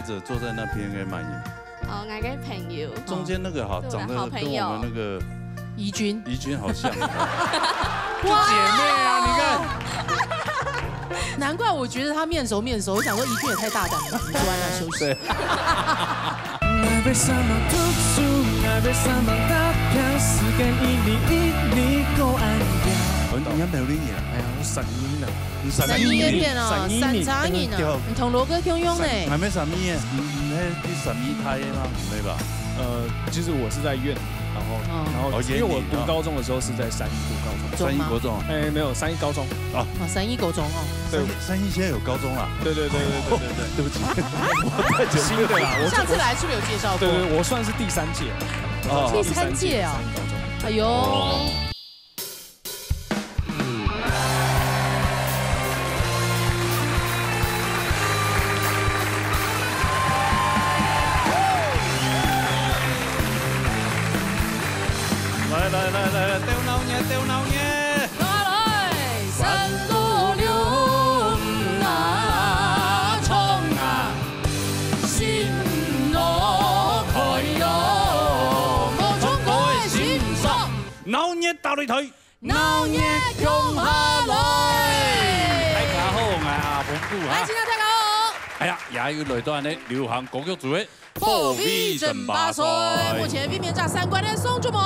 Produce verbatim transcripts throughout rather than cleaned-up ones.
坐在那邊个滿意。哦，𠊎个朋友。中間那個哈，對，長得跟我們那個好朋友。怡君。怡君好像。就姐妹啊，你看。難怪我覺得她面熟面熟，我想說怡君也太大膽了吧，你坐在那休息。對。 你還沒有你啊？哎呀，我十二呢。十二月片哦，三十年啊，你同羅哥共樣呢。還沒十二月，嗯，嗯，那第十二胎嗎？沒吧？呃，其實我是在院，然後，哦。然後因為我讀高中的時候是在三一讀高中。三一國中啊？哎，沒有，三一高中。啊。哦，三一國中哦。對。三一，三一現在有高中了？對，對，對。對不起，我太久沒有。新的啦，我，下次來是不是有介紹過？對，對，我算是第三屆。哦。第三屆哦。三一高中。哎呦。哦。 來，來，來，來，來，鬥鬧熱，鬥鬧熱。來，來，三六六，嗯啊，衝啊，心路開喲，無衝過个心酸。鬧熱打擂台。 鬧熱共下來！大家好，𠊎阿峰哥哈。來，今天大家好。哎呀，也又來到恁呢流行歌曲組个火味爭霸賽。目前位面在三關个宋仲謀。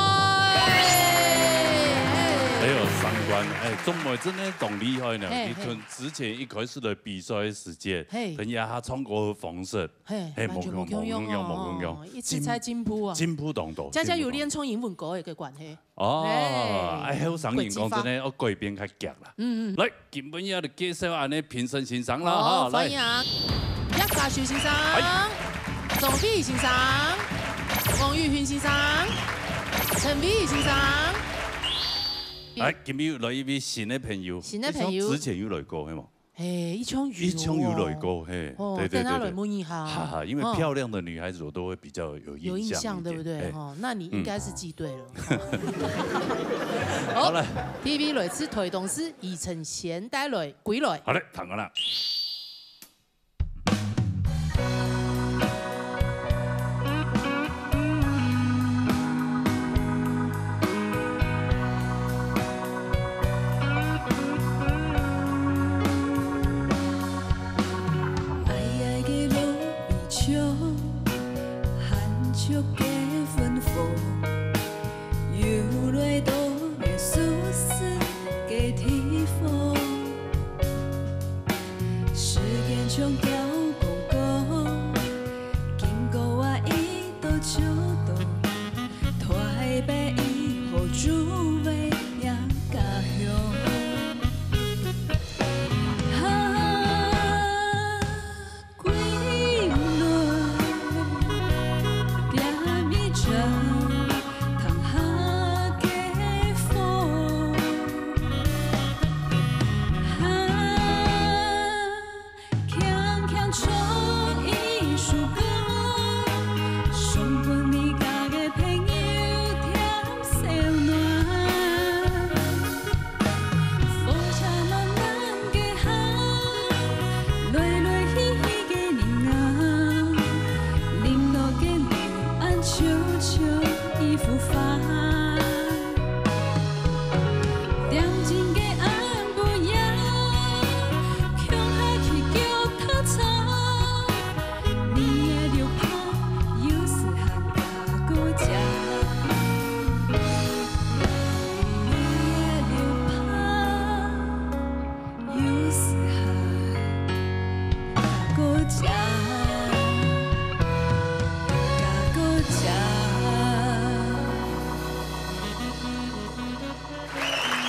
哎喲，三關，哎，仲謀真个當厲害呢！嘿，你從之前一開始來比賽个時間，嘿。同這下唱歌个方式，嘿，嘿，完全無共樣，無共樣，無共樣。哦，一直在進步啊。進步當多，家家有練唱英文歌个關係。 哦，哎，後生人講真个，愛改變較遽啦。嗯，嗯。來，今晡日就介紹恁呢評審先生啦，哦，哈，來。歡迎啊，葉嘉修先生，哎。鍾偉先生，王玉雲先生，陳偉先生。來，今晡日來一位新个朋友，新个朋友。你像之前有來過，係無？ 嘿，一腔魚哦。一腔魚來過，嘿，哦，對，對，對，對。等下來問一下。哈哈，因為漂亮的女孩子我都會比較有印象一點，有印象，對不對？嘿。哦，那你應該是記對了。嗯。好，來。第一位來自台東市，宜城縣帶來，歸來。好嘞，聽好了。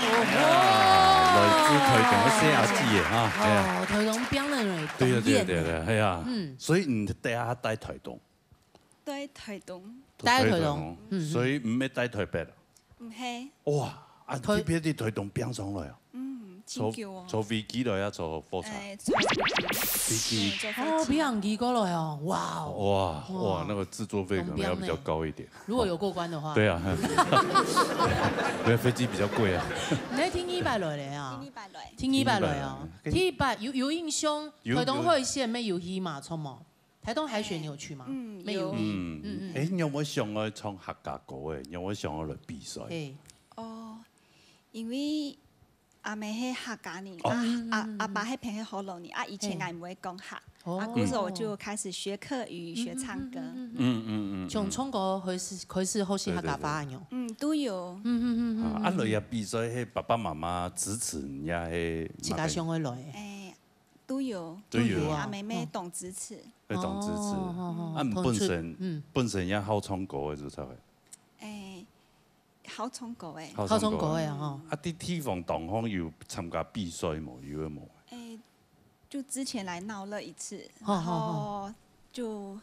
哦吼。來自台東个細阿姊耶，哈，哎呀。哦，台東拚人來，對呀，對呀，對呀，對呀，哎呀。嗯。所以你等下帶台東？帶台東。帶台東，嗯。所以毋係帶台北啊？毋係。哇，啊，台，特別對台東拚上來啊？嗯，真久哦。坐，坐飛機來啊，坐火車？哎，坐飛機。飛機。嗯，坐飛機。哦，飛行機過來哦，哇哦。哇，哇，哦。那個製作費可能要比較高一點。 如果有過關的話。對啊，因為飛機比較貴啊。你係第二擺來个啊？第二擺來。第二擺來哦。第二擺來。第二擺有，有印象，有，台東海線乜有去嘛，有。著無？台东海选你有去吗？嗯，没有。有。嗯，嗯，嗯。哎，你有没有想要唱客家歌？哎，你有没有想要来比赛？对。哦，因为阿姆是客家人，哦。啊，嗯，嗯，嗯，啊，阿爸那边是福佬人，啊，以前，嘿。俺不会讲客，哦。啊，故所我就开始学客语，学唱歌。嗯，嗯，嗯，嗯。嗯，嗯，嗯，嗯。从唱歌开始，开始学习客家话哟。对，对，对。嗯，都有。嗯，嗯，嗯，嗯，啊，嗯。啊，来也比赛，嘿，爸爸妈妈支持你呀，嘿，自家想要来。哎，都有。都有啊。阿姆也懂支持。会懂支持。哦，哦，哦，啊，你本身，同志，嗯。本身也好唱歌的，是不是？哎， 好唱歌个。好唱歌个啊，吼。啊，在地方当中有参加比赛无？有个无？哎，就之前来闹热一次，好，好，好。然后就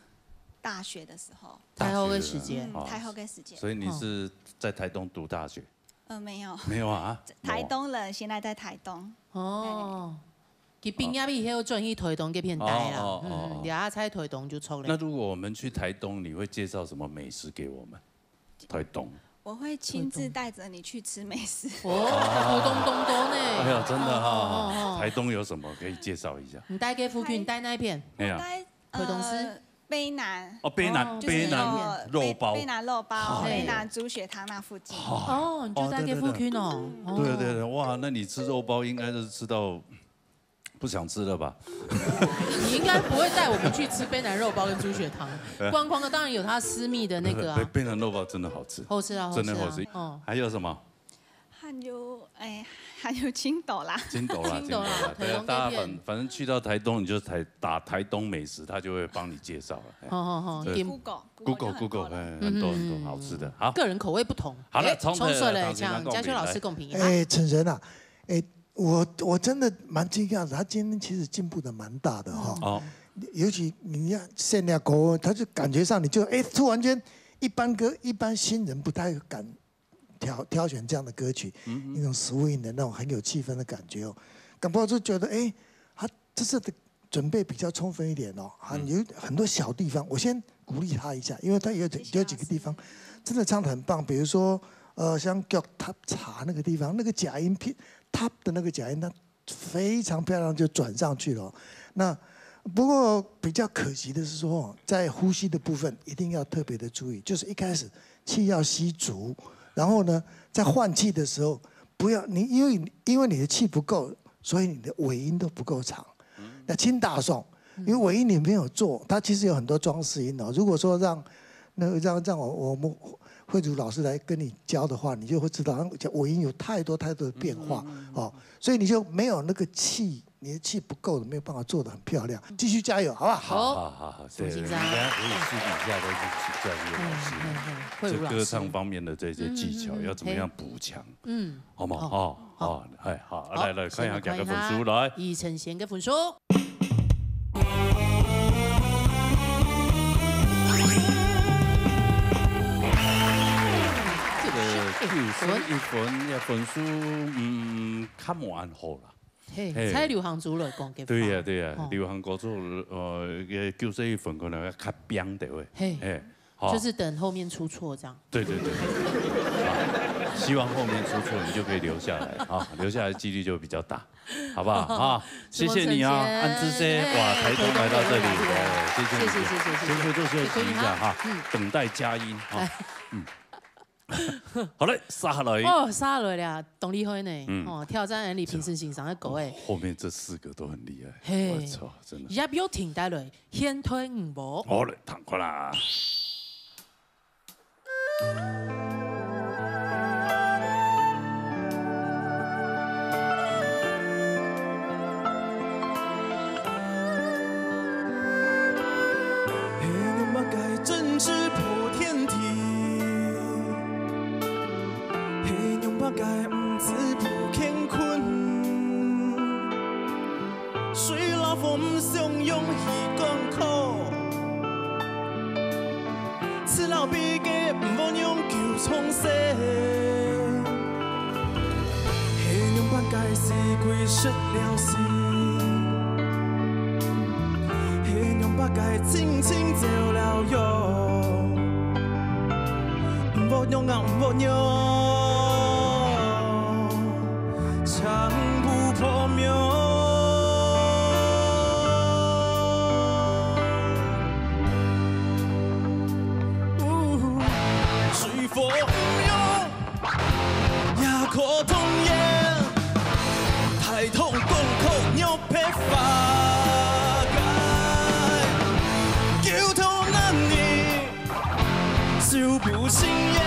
大学的时候。大学的时间。嗯，哦。大学个时间。所以你是在台东读大学？呃，没有。没有啊？台东人，现在在台东。哦。佢毕业以后转去台东个片带啦。哦，哦，哦，哦。嗯，嗯，你也在台东就出来。那如果我们去台东，你会介绍什么美食给我们？ 台东。我会亲自带着你去吃美食。哦，普通东东呢。哎呀，真的哈，哦，哦，哦。台东有什么可以介绍一下？你带个附近，你带哪一片？哎呀。我带，台东市？呃，卑南。哦，卑南，哦，就是那个卑南肉包。卑，卑南肉包，哦。卑南豬血汤那附近。哦。哦，你就在这附近哦。哦，对，对，对。哦。对，对，对，哇，那你吃肉包应该是吃到 不想吃了吧？你应该不会带我们去吃卑南肉包跟猪血汤。对。观光的当然有他私密的那个啊。卑，卑南肉包真的好吃。好吃啊，好吃啊。真的好吃。哦。还有什么？还有，哎，还有青島啦。青島啦，青島啦，青島啦。对啊，台东这片。大家反，反正去到台东，你就台，打台东美食，他就会帮你介绍了。哎。好，好，好，对。给 Google，Google，Google，有很多。Google，哎，很多，很多好吃的。嗯。好。个人口味不同。好了，哎，从这个冲出来讲，唐先生讲嘉秋老师公平。哎，陈仁啊，哎， 我，我真的蛮惊讶的，他今天其实进步得蛮大的哈。嗯。哦。尤其你看现在歌，他就感觉上你就，哎，突然间一般歌，一般新人不太敢挑，挑选这样的歌曲，嗯，嗯。那种 swing 的那种很有气氛的感觉哦，搞不好就觉得，哎，他这次的准备比较充分一点哦，啊，嗯。有很多小地方，我先鼓励他一下，因为他有几，谢谢老师。有几个地方真的唱得很棒，比如说，呃，像叫塔茶那个地方，那个假音片，top 的那个假音，它非常漂亮就转上去了。那不过比较可惜的是说，在呼吸的部分一定要特别的注意，就是一开始气要吸足，然后呢，在换气的时候，不要，你因为，因为你的气不够，所以你的尾音都不够长。嗯。那清打爽，嗯。因为尾音你没有做，它其实有很多装饰音哦。如果说让，那个让，让我，我们慧竹老师来跟你教的话，你就会知道，尾音有太多太多的变化，嗯，嗯，嗯。哦，所以你就没有那个气，你的气不够，没有办法做得很漂亮。继续加油，好不好？好。好，好，好，谢谢。重新加油。人家可以私底下都是专业老师，嗯，嗯，嗯，慧竹老师。这歌唱方面的这些技巧，嗯，嗯，嗯，要怎么样补强？嘿。嗯。好不好？好。哦，好。哦，哎，好，好，来，来，看一下大家分数，来。先来看一下以晨贤的分数。这个九十一分，也分数，嗯，较无恁好啦。嘿，嘿。在流行族来讲个话。对呀，对呀，哦。流行歌手，呃，个九十一分可能要较平的喂。嘿。嘿。 好。就是等后面出错这样。对，对，对，对，对。啊，希望后面出错，你就可以留下来啊，留下来的几率就比较大，好不好？啊，谢谢你啊，陈贤。安之谢，哇，台东来到这里，哎，谢谢你，谢谢，谢谢，谢谢。先回座休息一下哈，谢谢你哈。嗯。等待佳音哈。哎。嗯。好嘞，接下来。哦，接下来了，当厉害呢。嗯。哦，挑战你平时欣赏的歌哎。后面这四个都很厉害，嘿。我操，真的。也不要停下来，现代五五。好嘞，赶快啦。 係仰般个政治破天地？係仰般个毋知普乾坤？水摎風相容去干渴，此老彼个毋會用舊創新。係仰般个死鬼失了神？ 係仰般个親情走了樣？毋會用啊，毋會用，長不破苗。救到哪里，就不信耶，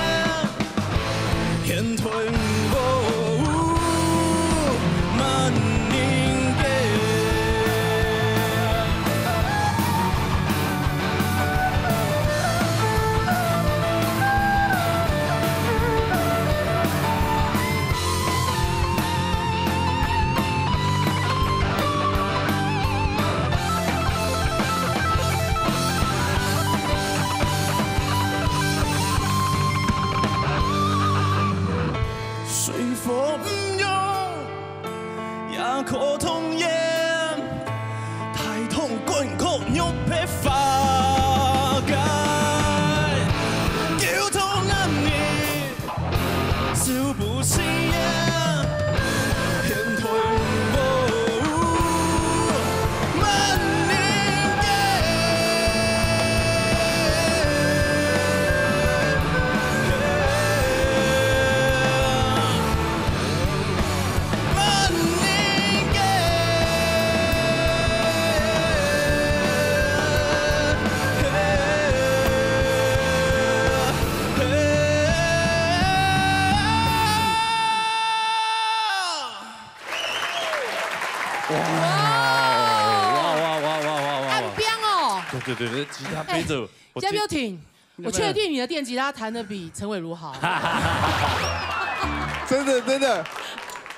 天台無萬人街。 水火毋容，也可同源，大同干渴玉白花街，救到哪里，就不信耶，天台無万人街。 哇哇哇哇哇哇！按边哦，对对对对，吉他背着，我这边有挺，我确定你的电吉他弹得比陈伟如好。真的真的，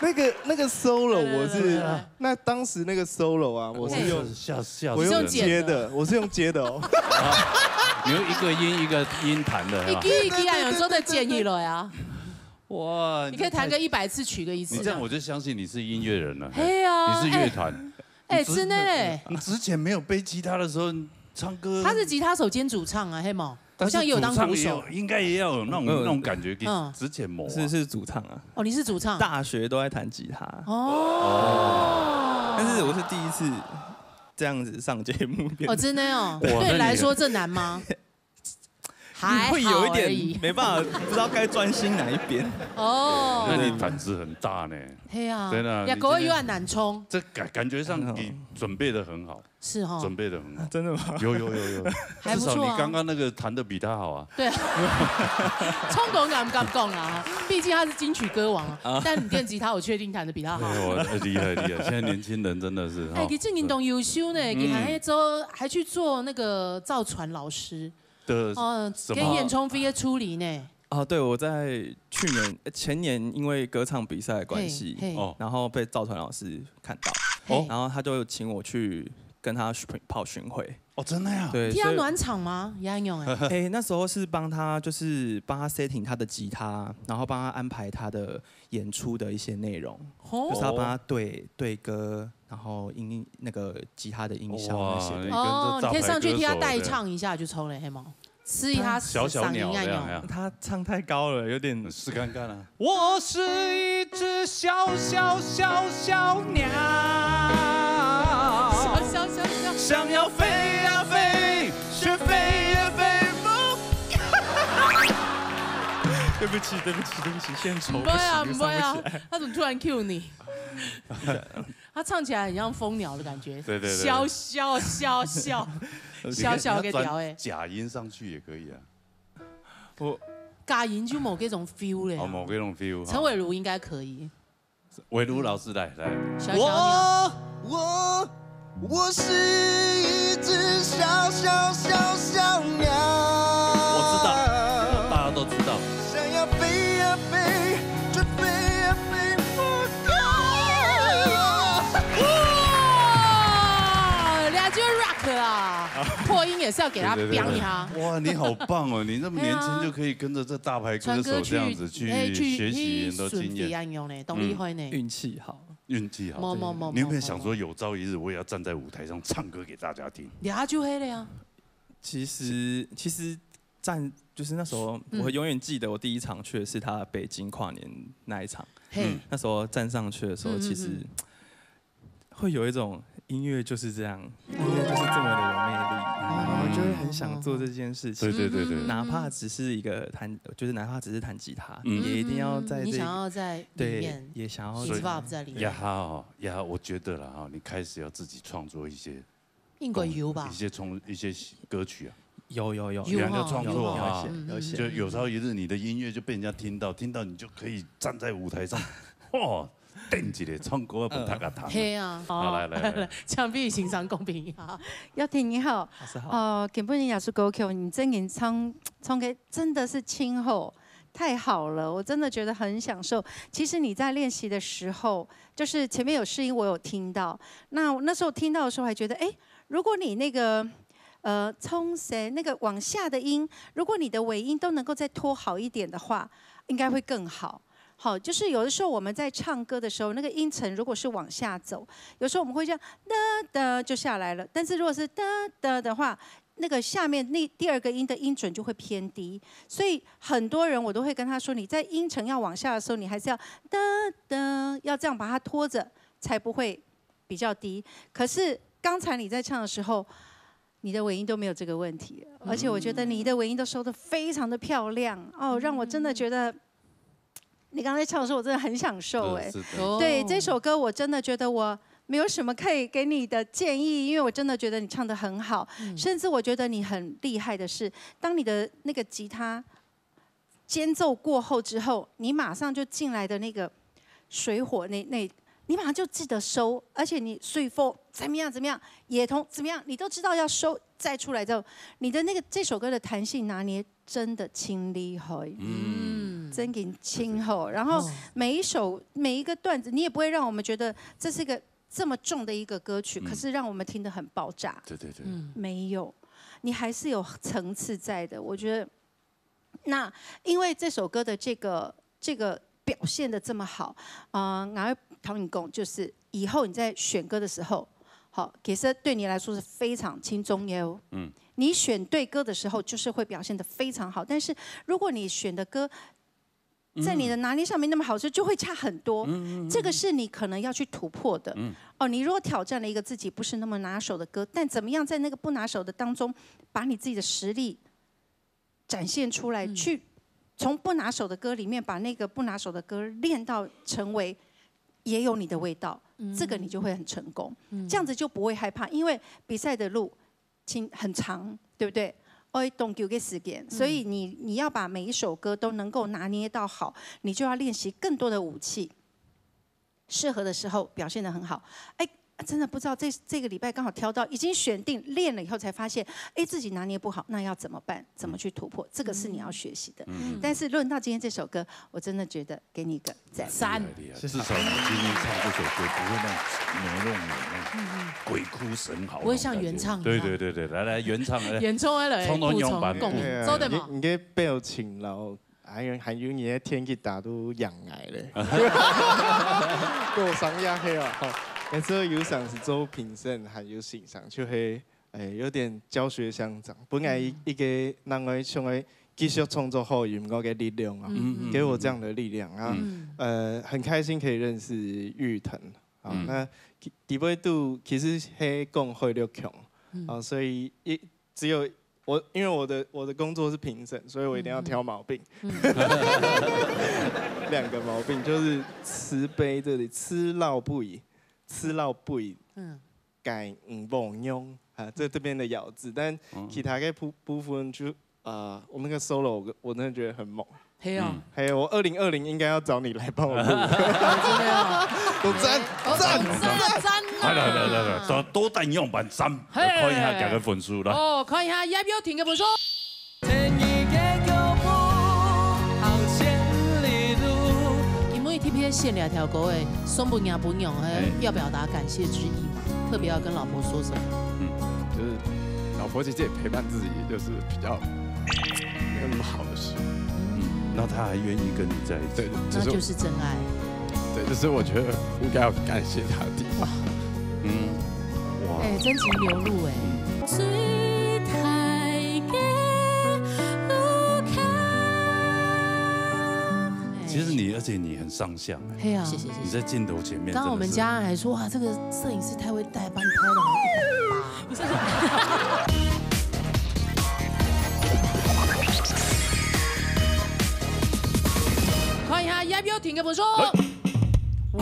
那个那个 solo 我是对对对对，那当时那个 solo 啊，我是用吓吓死我用人！接的，我是用接的哦。你用一个音一个音弹的，一哈支一支啊，有时候再建议了呀。哇，你可以弹个一百次，取个一次。你这样我就相信你是音乐人了。嘿啊你是乐团，哎，真的嘞，你之前没有背吉他的时候唱歌，他是吉他手兼主唱啊，嘿吗？好但是像也有当鼓主唱也手有，应该也要有那种嗯那种感觉，给嗯之前磨啊。是是主唱啊，哦，你是主唱。大学都在弹吉他，哦，但是我是第一次这样子上节目。哦，真的哦，哇对你来说这难吗？还好会有一点而已。没办法，不知道该专心哪一边。哦，那你胆子很大呢，嘿啊，真的啊也狗又要难冲。这感感觉上你准备的很好，是哈，准备的很好。真的吗？有有有有，还不错啊至少你刚刚那个弹的比他好啊。对啊，冲狗敢不敢讲啊？毕竟他是金曲歌王啊。但你电吉他，我确定弹的比他好。哎呦，厉害厉害！现在年轻人真的是哈哎，，其实你当优秀呢，你还做还去做那个造船老师，的哦，什么跟演唱会的处理呢？哦，对，我在去年呃前年因为歌唱比赛的关系，嘿嘿哦然后被赵传老师看到，嘿然后他就请我去跟他巡跑巡回。哦，真的呀，对，替他所以暖场吗？也很勇哎。哎、那时候是帮他，就是帮他 setting 他的吉他，然后帮他安排他的演出的一些内容，就是要帮哦，他对对歌，然后音那个吉他的音效那些的。哇你跟哦，这你可以上去替他大牌歌手代唱一下就抽了，嘿吗？示意他小小鸟嗓音啊有这样呀，他唱太高了，有点试看看啊。我是一只小小小小鸟，小小小小，想要飞呀飞，却飞也飞不。对不起，对不起，对不起，献丑，不会啊，对不起不会啊上不起来。他怎么突然 cue 你？他唱起来很像蜂鸟的感觉，对对对小小小小小小个调哎，假音上去也可以啊。我假音就某个种 feel 嘞。哦，某个种 feel。陈伟如应该可以，伟如老师来来，小小鸟。我我我是一只小小小小鸟。我知道，大家都知道。想要飞呀飞，却飞呀飞不高。哇，两句 rock 啊，破音也是要给他对对对标一下。哇，你好棒哦！你那么年轻就可以跟着这大牌歌手这样子哎，去学习很多经验，一样用嘞，懂厉害呢。运气好，运气好。某某某，你有没有想说有朝一日我也要站在舞台上唱歌给大家听？你就黑了呀。其实其实站就是那时候，我永远记得我第一场去的是他北京跨年那一场。嘿，那时候站上去的时候，嗯嗯其实会有一种音乐就是这样，音乐就是这么的有魅力。然后就会很想做这件事情。对对对对，哪怕只是一个弹，就是哪怕只是弹吉他，嗯也一定要在这你想要在里对面，也想要 involve 在里面。呀哈呀，我觉得了哈，你开始要自己创作一些应该有吧一？些创一些歌曲啊，有有有有有你要创作啊有，写有写，就有朝一日你的音乐就被人家听到，听到你就可以站在舞台上，哇，等起来唱歌啊，不taka taka。嘿啊，好，来来来，墙壁欣赏公平啊，玉婷你好，老师好。哦，今晡日這首歌曲，你真的唱唱个真的是盡好，太好了，我真的觉得很享受。其实你在练习的时候，就是前面有试音，我有听到。那那时候听到的时候还觉得，哎，如果你那个呃冲谁那个往下的音，如果你的尾音都能够再拖好一点的话，应该会更好。好，就是有的时候我们在唱歌的时候，那个音程如果是往下走，有时候我们会这样哒哒就下来了，但是如果是哒哒的话，那个下面那第二个音的音准就会偏低，所以很多人我都会跟他说，你在音程要往下的时候，你还是要哒哒，要这样把它拖着，才不会比较低。可是刚才你在唱的时候，你的尾音都没有这个问题，而且我觉得你的尾音都收得非常的漂亮哦，让我真的觉得你刚才唱的时候，我真的很享受哎。是的，哦对，这首歌我真的觉得我没有什么可以给你的建议，因为我真的觉得你唱得很好，甚至我觉得你很厉害的是，当你的那个吉他间奏过后之后，你马上就进来的那个水火那那，你马上就记得收，而且你水火怎么样怎么样，野童怎么样，你都知道要收再出来之后，你的那个这首歌的弹性拿捏真的清理好。嗯，真的清好，然后每一首每一个段子，你也不会让我们觉得这是一个这么重的一个歌曲，可是让我们听得很爆炸。对对对，没有，你还是有层次在的。我觉得，那因为这首歌的这个这个表现的这么好，啊、呃，我同你讲，就是以后你在选歌的时候，好，其实对你来说是非常轻松哟。嗯，你选对歌的时候，就是会表现得非常好。但是如果你选的歌在你的拿捏上面那么好，所以就会差很多。这个是你可能要去突破的。哦，你如果挑战了一个自己不是那么拿手的歌，但怎么样在那个不拿手的当中，把你自己的实力展现出来，去从不拿手的歌里面把那个不拿手的歌练到成为也有你的味道，这个你就会很成功。这样子就不会害怕，因为比赛的路挺很长，对不对？哦，当久的时间，所以你你要把每一首歌都能够拿捏到好，你就要练习更多的武器，适合的时候表现得很好。哎，真的不知道这这个礼拜刚好挑到，已经选定练了以后才发现，哎，自己拿捏不好，那要怎么办？怎么去突破？这个是你要学习的。但是论到今天这首歌，我真的觉得给你一个赞。赞，厉害，至少你今天唱这首歌不会那种牛肉眼那种鬼哭神嚎，不会像原唱一样对对对对，来来原唱来，原唱的来冲动补充用版共鸣，哎呀做得吗？你你个表情，然后还有还有你的天气打都养癌嘞，过伤也黑啊，吼。每次有想是做评审，还有欣赏，就会哎有点教学相长。本来一个人会想要继续创作好音乐的力量啊，给我这样的力量啊，呃，很开心可以认识玉腾啊。那第一位度其实黑共会六强啊，所以一只有我，因为我的我的工作是评审，所以我一定要挑毛病。两个毛病就是慈悲这里，吃老不已，吃老不已，嗯，改嗯不用啊，这这边的咬字，但其他的部部分就啊，我那个 solo 我我真的觉得很猛。嘿哦，还有我二零二零应该要找你来帮我录，真的哦，都赞哦赞。赞啊赞啊！来来来来来，多多弹样板三，嘿来看一下这个分数来。哦，看一下叶玉婷的分数。因为T P S献两条歌诶，送分阿婆娘，嘿，要表达感谢之意，特别要跟老婆说什么？就是老婆姐姐陪伴自己，就是比较没有那么好的时候。嗯，那他还愿意跟你在一起。对，那就是真爱。对，就是我觉得应该要感谢他的地方。嗯，哇，哎，真情流露哎。其实你，而且你很上相哎，嘿啊，你在镜头前面，刚刚我们真的是家人还说，哇，这个摄影师太会带，帮你拍了好一百八。看一下葉友廷个分數。哇哦，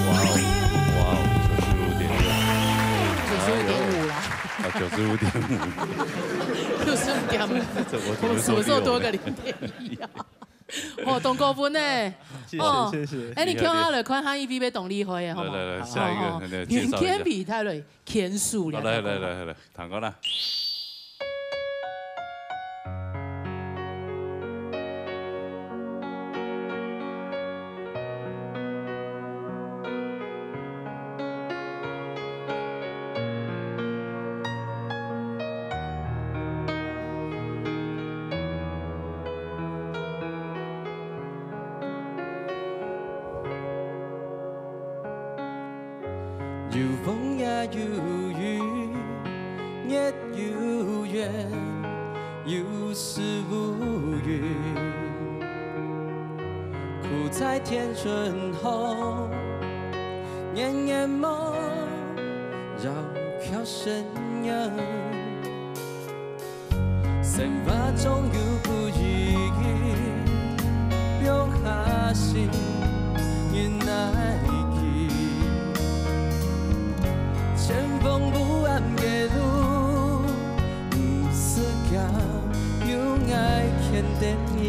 哇哦，九十五点六。九十五点五啦。啊，九十五点五。九十五点五。这我怎么说我什么时候多个零点一啊？哦，当高分呢。谢谢哦谢谢。哎，你看下来，看下一位要当厉害的，好吗？来来来，下一个，来介绍一下。天天比他的天数了。好，来来来来来，唐哥啦。有风也有雨，月有圆，有时无雨。苦在天春后，年年忙，绕飘身影。 生活中有不如意，放下心，人来去。前方无暗个路，毋使惊，有爱牵得你。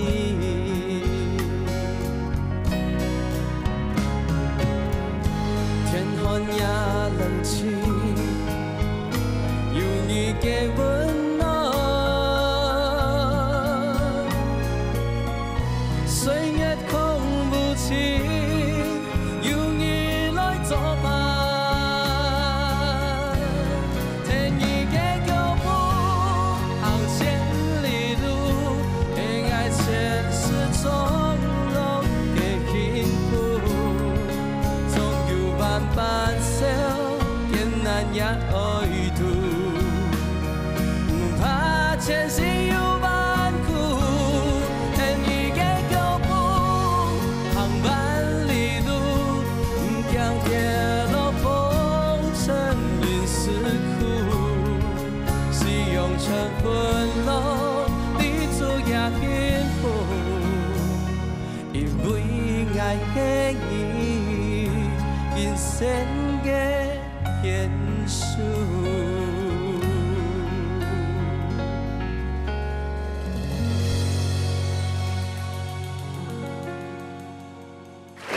天寒也冷清。 有你个温暖。岁月空无情，有你来作伴。跈你个脚步，行千里路，恩爱前世种落个幸福，总有万般愁，艰难也 爱渡。毋怕前行有万苦，跈你个脚步，行万里路，毋惊跌落风尘人世苦。夕阳春风落，你足也幸福。 因为爱是你人生个天数。哦，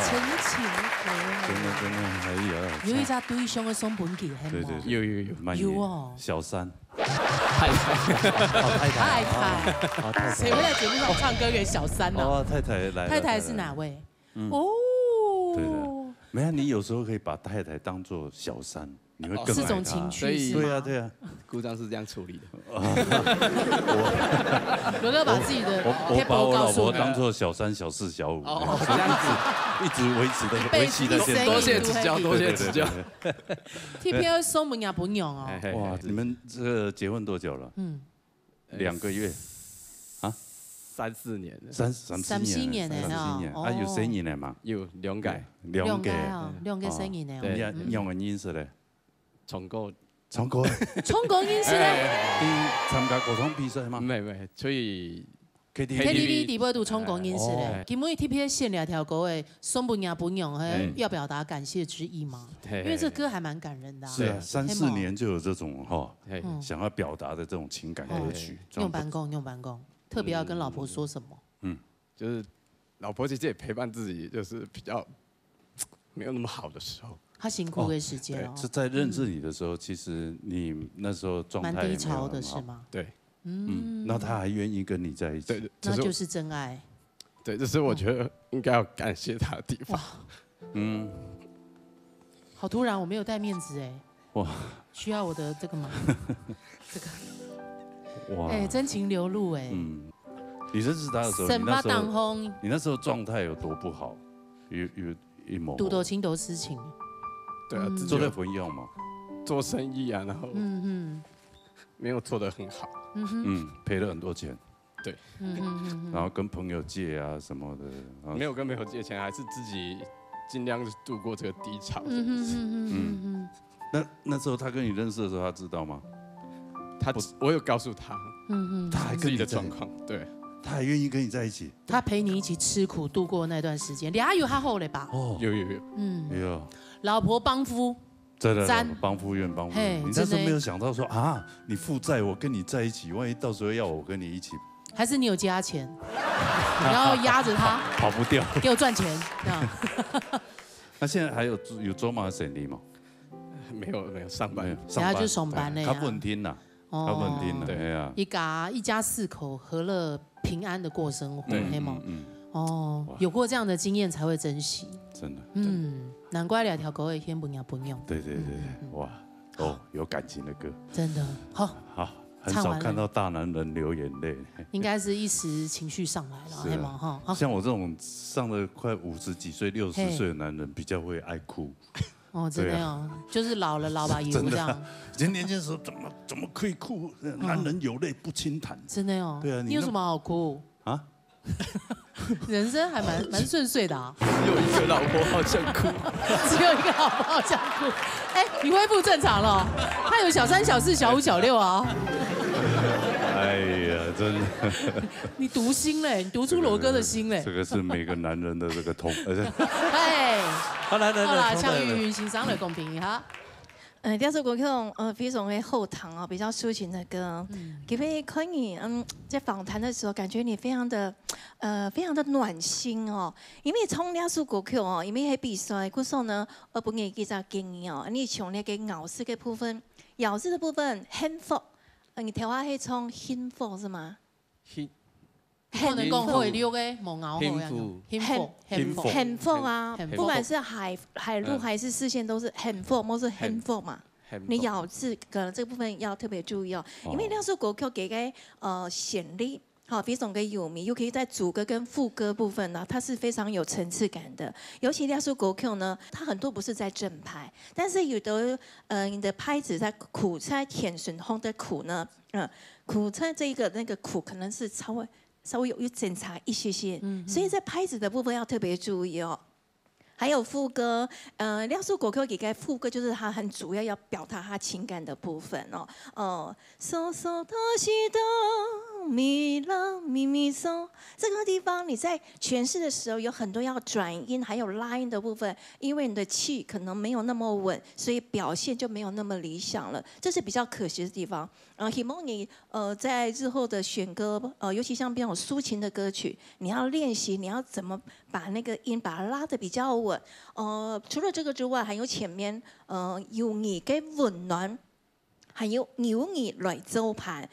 真情歌。真的真的，哎呀，有一只对象个送分佢，系对对吗？对，有有有，蛮有哦小三，太太，哦，太太，太太，哦，太太，谁会在节目上唱歌给小三呢？哦，太太来了，太太是哪位？嗯哦，对的，没有，你有时候可以把太太当做小三，你会更爱她。是种情趣是吗？对啊，对啊，故障是这样处理的。罗哥把自己的我我把我老婆告诉我们。当做小三、小四、小五，哦，这样子，一直维持的一辈子维系到现在。多谢指教，多谢指教。对对对对特别送分阿婆娘哦。哎嘿哇，你们这个结婚多久了？嗯，两个月，三四年了，三三三四年了三四年，哦啊，有生意了吗？有两个，两个，哦，两个生意呢。对你要你用个音色嘞？唱歌，唱歌，唱歌音色嘞你参加歌唱比赛吗没没，所以？K T V。 ？K T V底部都唱歌音色嘞哎。今日特别选两条歌诶，送分阿婆娘，嘿，嗯要表达感谢之意吗？嘿因为这歌还蛮感人的啊。是啊，对三四年就有这种哈，嘿，嗯想要表达的这种情感歌曲，用板工，用板工，特别要跟老婆说什么？就是老婆其实也陪伴自己，就是比较没有那么好的时候。她辛苦的时间哦。对，是在认识你的时候，其实你那时候状态蛮低潮也没有很好。的是吗？对嗯，那他还愿意跟你在一起。对，那就是真爱。对，这是我觉得应该要感谢他的地方。嗯，好突然，我没有带面子哎。哇，需要我的这个吗？这个，哇，哎，真情流露哎。嗯，你认识他的时候，你生怕那时候当红，你那时候状态有多不好？有有一模堵到青头事情。对啊，嗯自己做在混用嘛？做生意啊，然后嗯嗯没有做得很好。嗯哼嗯，赔了很多钱，嗯哼嗯哼。然后跟朋友借啊什么的，然后没有跟朋友借钱，还是自己尽量度过这个低潮。嗯哼哼哼哼哼。那那时候他跟你认识的时候，他知道吗？他我有告诉他，嗯嗯，他还跟你在，自己的状况，对。他还愿意跟你在一起。他陪你一起吃苦度过那段时间，你还有他后来吧？哦，有有有。嗯，有。老婆帮夫，真的，赞。帮夫运，帮夫运。嘿，你但是没有想到说啊，你负债，我跟你在一起，万一到时候要我跟你一起，还是你有加钱，然后压着他，跑不掉。给我赚钱，这样。那现在还有有做嘛生意吗？没有没有，上班。没有，等下就上班。上班嘞啊。他稳定了，哦。他稳定了，对。哎呀。一家一家四口和乐平安的过生活，对。嘿吗？嗯嗯。哦，哇。有过这样的经验才会珍惜。真的。嗯，难怪两条狗也天不娘不用。对对对对，嗯嗯嗯。哇，哦，有感情的歌。真的，好。好，很少看到大男人流眼泪。唱完了。应该是一时情绪上来了，是啊。嘿吗？哈，好。像我这种上了快五十几岁、六十岁的男人，比较会爱哭。哦，真的哦，对啊。就是老了，老把油这样。真的啊，以前年轻的时候怎么，怎么可以哭？男人有泪不轻弹。真的哦，对啊，你那，你有什么好哭？啊？人生还蛮，蛮顺遂的啊。只有一个老婆好想哭。只有一个老婆好想哭。哎，你恢复正常了哦。他有小三、小四、小五、小六啊。哎呀，真的。你读心嘞，你读出罗哥的心嘞。这个是每个男人的这个痛，而且哎，好，来，来，来，好啦，从来来。向玉云欣赏来公平一下。呃，第二首歌曲，呃，非常的好听哦，比较抒情的歌。嗯。其实看你，嗯，在访谈的时候，感觉你非常的，呃，非常的暖心哦。因为从第二首歌曲哦，因为在比赛，故所呢，呃，不给记者建议哦，你从那个咬字的部分，咬字的部分，幸福，呃，你头下是唱幸福是吗？幸，不能讲幸福。好个，无咬好个样子。幸福。幸福，幸福。幸福啊，幸福。不管是海，海陆还是四县，都是幸福，不是幸福嘛。幸福。你咬字可能这部分要特别注意哦，因为那首歌曲给个，呃，旋律，好，非常的有名，尤其在主歌跟副歌部分呢，它是非常有层次感的。尤其那首歌曲呢，它很多不是在正拍，但是有的，呃，你的拍子在苦，在天顺风的苦呢，嗯，苦在这个，那个苦可能是稍微，稍微有，有检查一些些，嗯，所以在拍子的部分要特别注意哦。还有副歌，呃，廖素国给个副歌就是他很主要要表达他情感的部分哦。呃，そそとしとみらみみそ，这个地方你在诠释的时候有很多要转音，还有拉音的部分，因为你的气可能没有那么稳，所以表现就没有那么理想了，这是比较可惜的地方。呃，希望你呃在日后的选歌，呃，尤其像这种抒情的歌曲，你要练习，你要怎么把那个音把它拉得比较稳。呃，除了这个之外，还有前面呃有你给温暖，还有有你来做伴，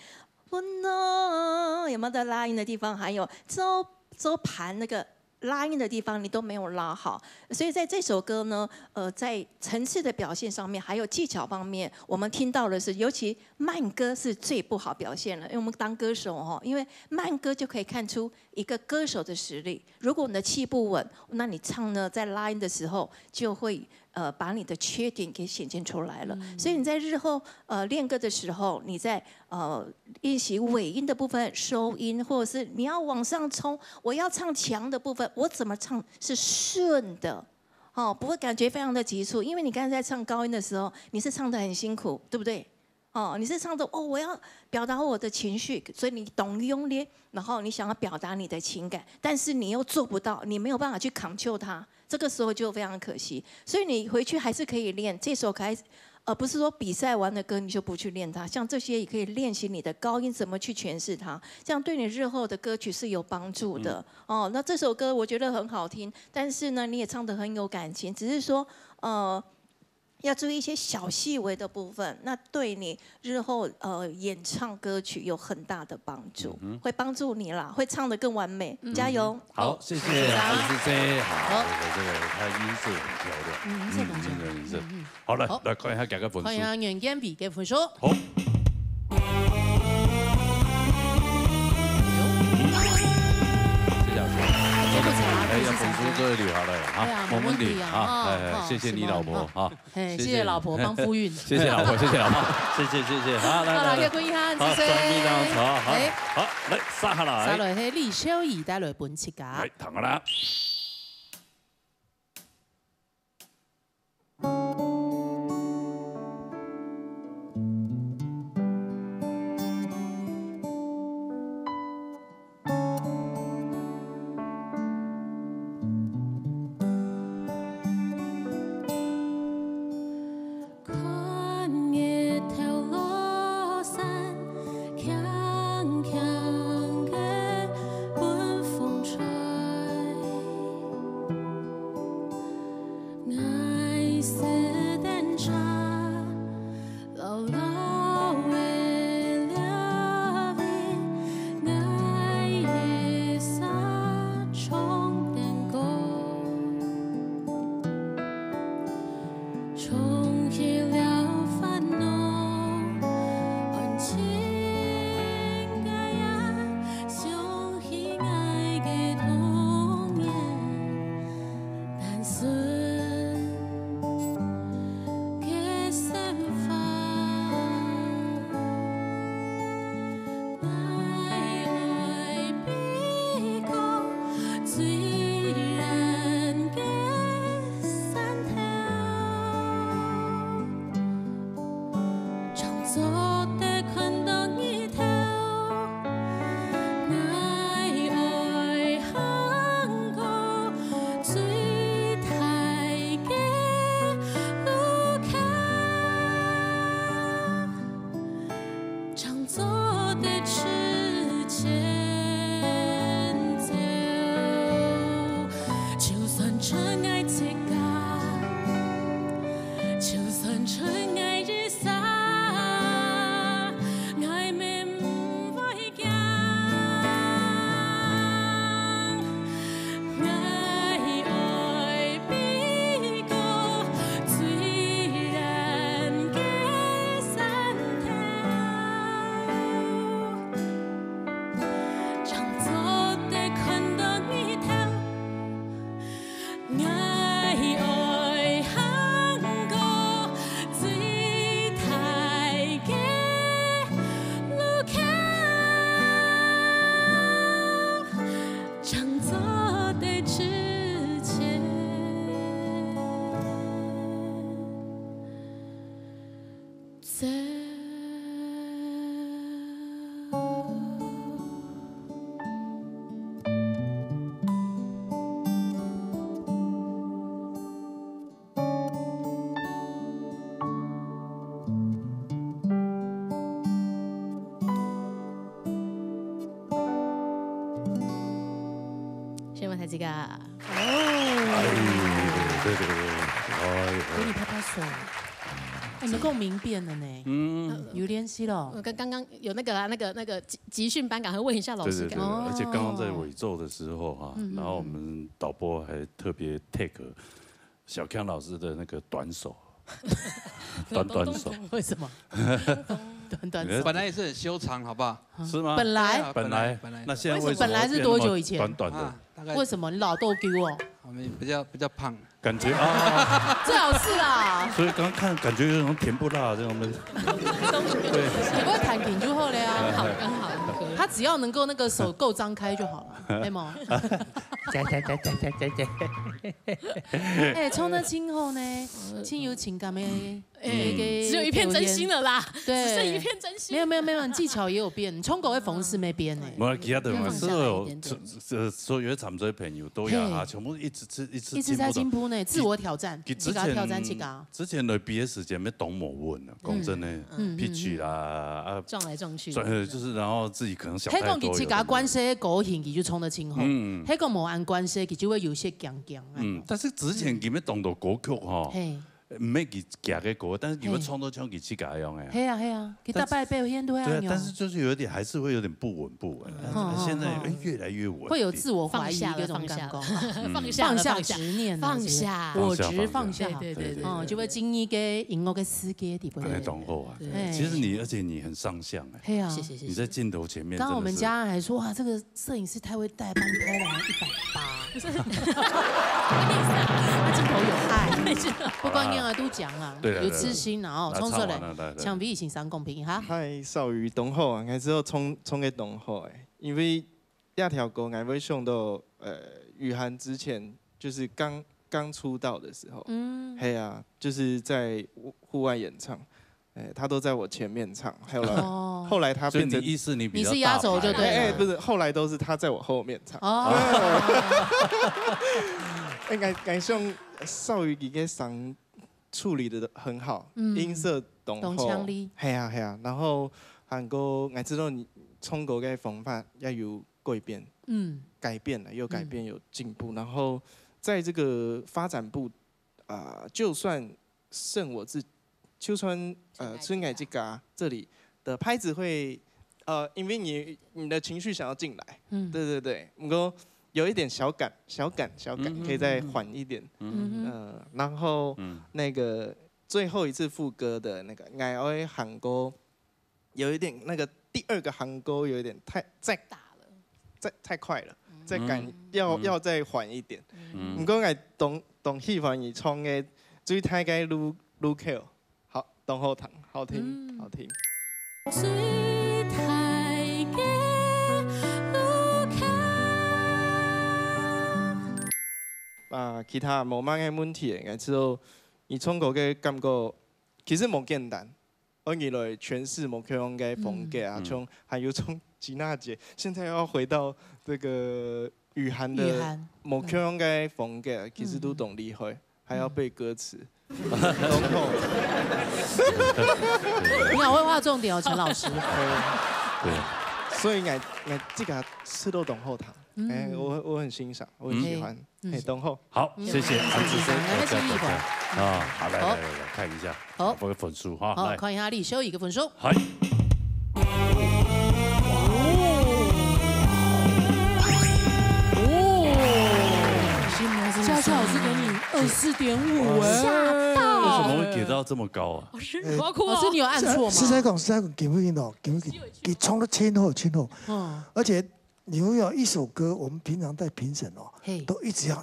温暖有没有在拉音的地方？还有做做伴那个拉音的地方你都没有拉好，所以在这首歌呢，呃，在层次的表现上面，还有技巧方面，我们听到的是，尤其慢歌是最不好表现了。因为我们当歌手哦，因为慢歌就可以看出一个歌手的实力。如果你的气不稳，那你唱呢，在拉音的时候就会呃把你的缺点给显现出来了。所以你在日后呃练歌的时候，你在呃练习尾音的部分、收音，或者是你要往上冲，我要唱强的部分，我怎么唱是顺的？哦，不会感觉非常的急促，因为你刚才在唱高音的时候，你是唱得很辛苦，对不对？哦，你是唱着哦，我要表达我的情绪，所以你懂用力，然后你想要表达你的情感，但是你又做不到，你没有办法去 control 它，这个时候就非常可惜。所以你回去还是可以练，这首可以，呃，不是说比赛完的歌你就不去练它，像这些也可以练习你的高音怎么去诠释它，这样对你日后的歌曲是有帮助的。哦，那这首歌我觉得很好听，但是呢，你也唱得很有感情，只是说，呃，要注意一些小细微的部分，那对你日后呃演唱歌曲有很大的帮助，会帮助你啦，会唱得更完美，加油。好，谢谢谢谢。好，这个这个他音色很漂亮，嗯，音色很漂亮。音色音色。好，来来看一下给个分数。看一下袁建比给分数。好。谢谢老师。哎呀，分数最厉害了哈，对啊，没问题啊，哎，谢谢你老婆哈。 嘿，谢谢老婆帮夫运。谢谢老婆，谢谢老婆，谢谢谢谢。好，来来来，好，谢谢。好，好，来，接下来，接下来是李小怡带来分自家。来，听好了。做得看到日頭，𠊎愛行過最大个路口，正做得直前走。就算出愛自家， 就算出愛日曬，𠊎乜毋會驚。𠊎愛飛過最遠个山頭，正做得看到日頭。 𠊎愛行過最大个路口，正做得直前走。 先問大家。哎，对对对，哎，给你拍拍手。哎，你们共鸣变了呢，嗯，有联系了。我刚刚刚有那个啊，那个那个集集训班，赶快问一下老师。对对对，哦而且刚刚在尾奏的时候哈，然后我们导播还特别 take 小强老师的那个短手，短短手，为什么？短短手。本来也是很修长，好不好？是吗？本来对啊本来本来那现在为什么本来是多久以前短短的，啊，大概为什么你老豆给我？我们比较比较胖，感觉啊，最好是啦，所以刚刚看感觉有种甜不辣这样的，对，你不会弹琴就好了呀。刚好刚好。他只要能够那个手够张开就好了，对吗？加加加加加加加。哎，唱得真好呢，真有情感的，哎，只有一片真心了啦，对只剩一片真心。没有没有没有，你技巧也有变，你唱歌的方式没变呢。我其他的嘛，放下所有来一点点这这所有的长嘴朋友都要啊，嘿全部一直吃一直一直在进步呢，自我挑战，给之自家挑战自前家。之前的毕业时间没懂我问了，讲真的嗯，pitch 啦啊，撞来撞去。转就是然后自己可能想迄太多。个自家关系个个性，佢就唱得真好。嗯迄个無按关系，佢就會有些僵僵啊。嗯，但是之前佢没懂到歌曲哈，嘿，没佢假个歌，但是佢会唱到像佢自家一样哎。係啊係啊，佢大擺表現都係对啊按，樣。但是就是有点还是会有点不稳不稳，嗯现在嗯哎越来越稳定。會有自我懷疑放下了，嗰種感放下了覺。，放下了，放下放下執念啊，放是不是下。我執放下。對對對對哦，就會進入个音樂个世界底部。哎，懂后啊，哎其实你而且你很上相哎，係啊，謝謝謝謝。你在镜头前面剛剛我們真的是家人還說，哇，這個攝影師太會帶，幫你拍了一百八。他鏡頭有愛，不管怎樣都講啊，對對對有痴心啊，哦，來衝出來唱完了來來，搶比以前三公平哈。嗨，少宇，懂后啊，還是要衝衝个懂后哎，因為這條歌，我會想到呃，雨涵之前就是剛剛出道的時候，嗯，嘿啊，就是在戶戶外演唱，哎，他都在我前面唱，後來、哦，後來他所以你變成意思你比较你是壓轴就对了哎哎，不是，後來都是他在我後面唱。哦，哎，感感謝少宇你个聲處理的很好，嗯音色懂懂腔力，嘿呀嘿呀，然後還過我知道你唱歌个方法也有改變，嗯，改變了，有改變有進步，然後在這個發展部啊、就算剩我自，就算呃春ngày自家這裡的拍子會呃，因為你你的情緒想要進來，嗯對對對，不過有一點小趕，小趕小趕，嗯可以再緩一點，嗯呃，然後嗯那個最後一次副歌的那個，我愛喊歌，有一點那個第二個喊歌有一點太再打了，再太快了，嗯再趕嗯要嗯要再緩一點。嗯不過我當當喜歡你唱个最大个路路口，好，當好聽，好聽，嗯好聽。最大个路口。啊，其他無麼个問題，應該就你唱歌个感覺其實無簡單，換佢來詮釋無共樣个風格啊，嗯。像還有種吉娜姐，現在要回到這個雨涵的雨涵，無共樣个風格，其實都當厲害，還要背歌詞。你好會畫重點哦，陳老師。對。所以𠊎，𠊎這個詞都當好聽，嗯。哎，我，我很欣賞，我很喜歡。嗯。 嗯。嘿，當好。好，謝謝，嗯。謝謝，謝謝，謝謝。啊，好，來，好。來，來，來，看一下，好。我的分數哈，好，來。看一下李修一个分數。嗨。哦，佳佳老師給你二十四點五哎。嚇到。為什麼會給到這麼高啊？老師，你要哭哦。老師，你有按錯嗎？實在講，實在講，給不贏哦，給不贏，給衝得真好，真好。嗯。而且你會有一首歌，我們平常在評審哦，嘿。都一直要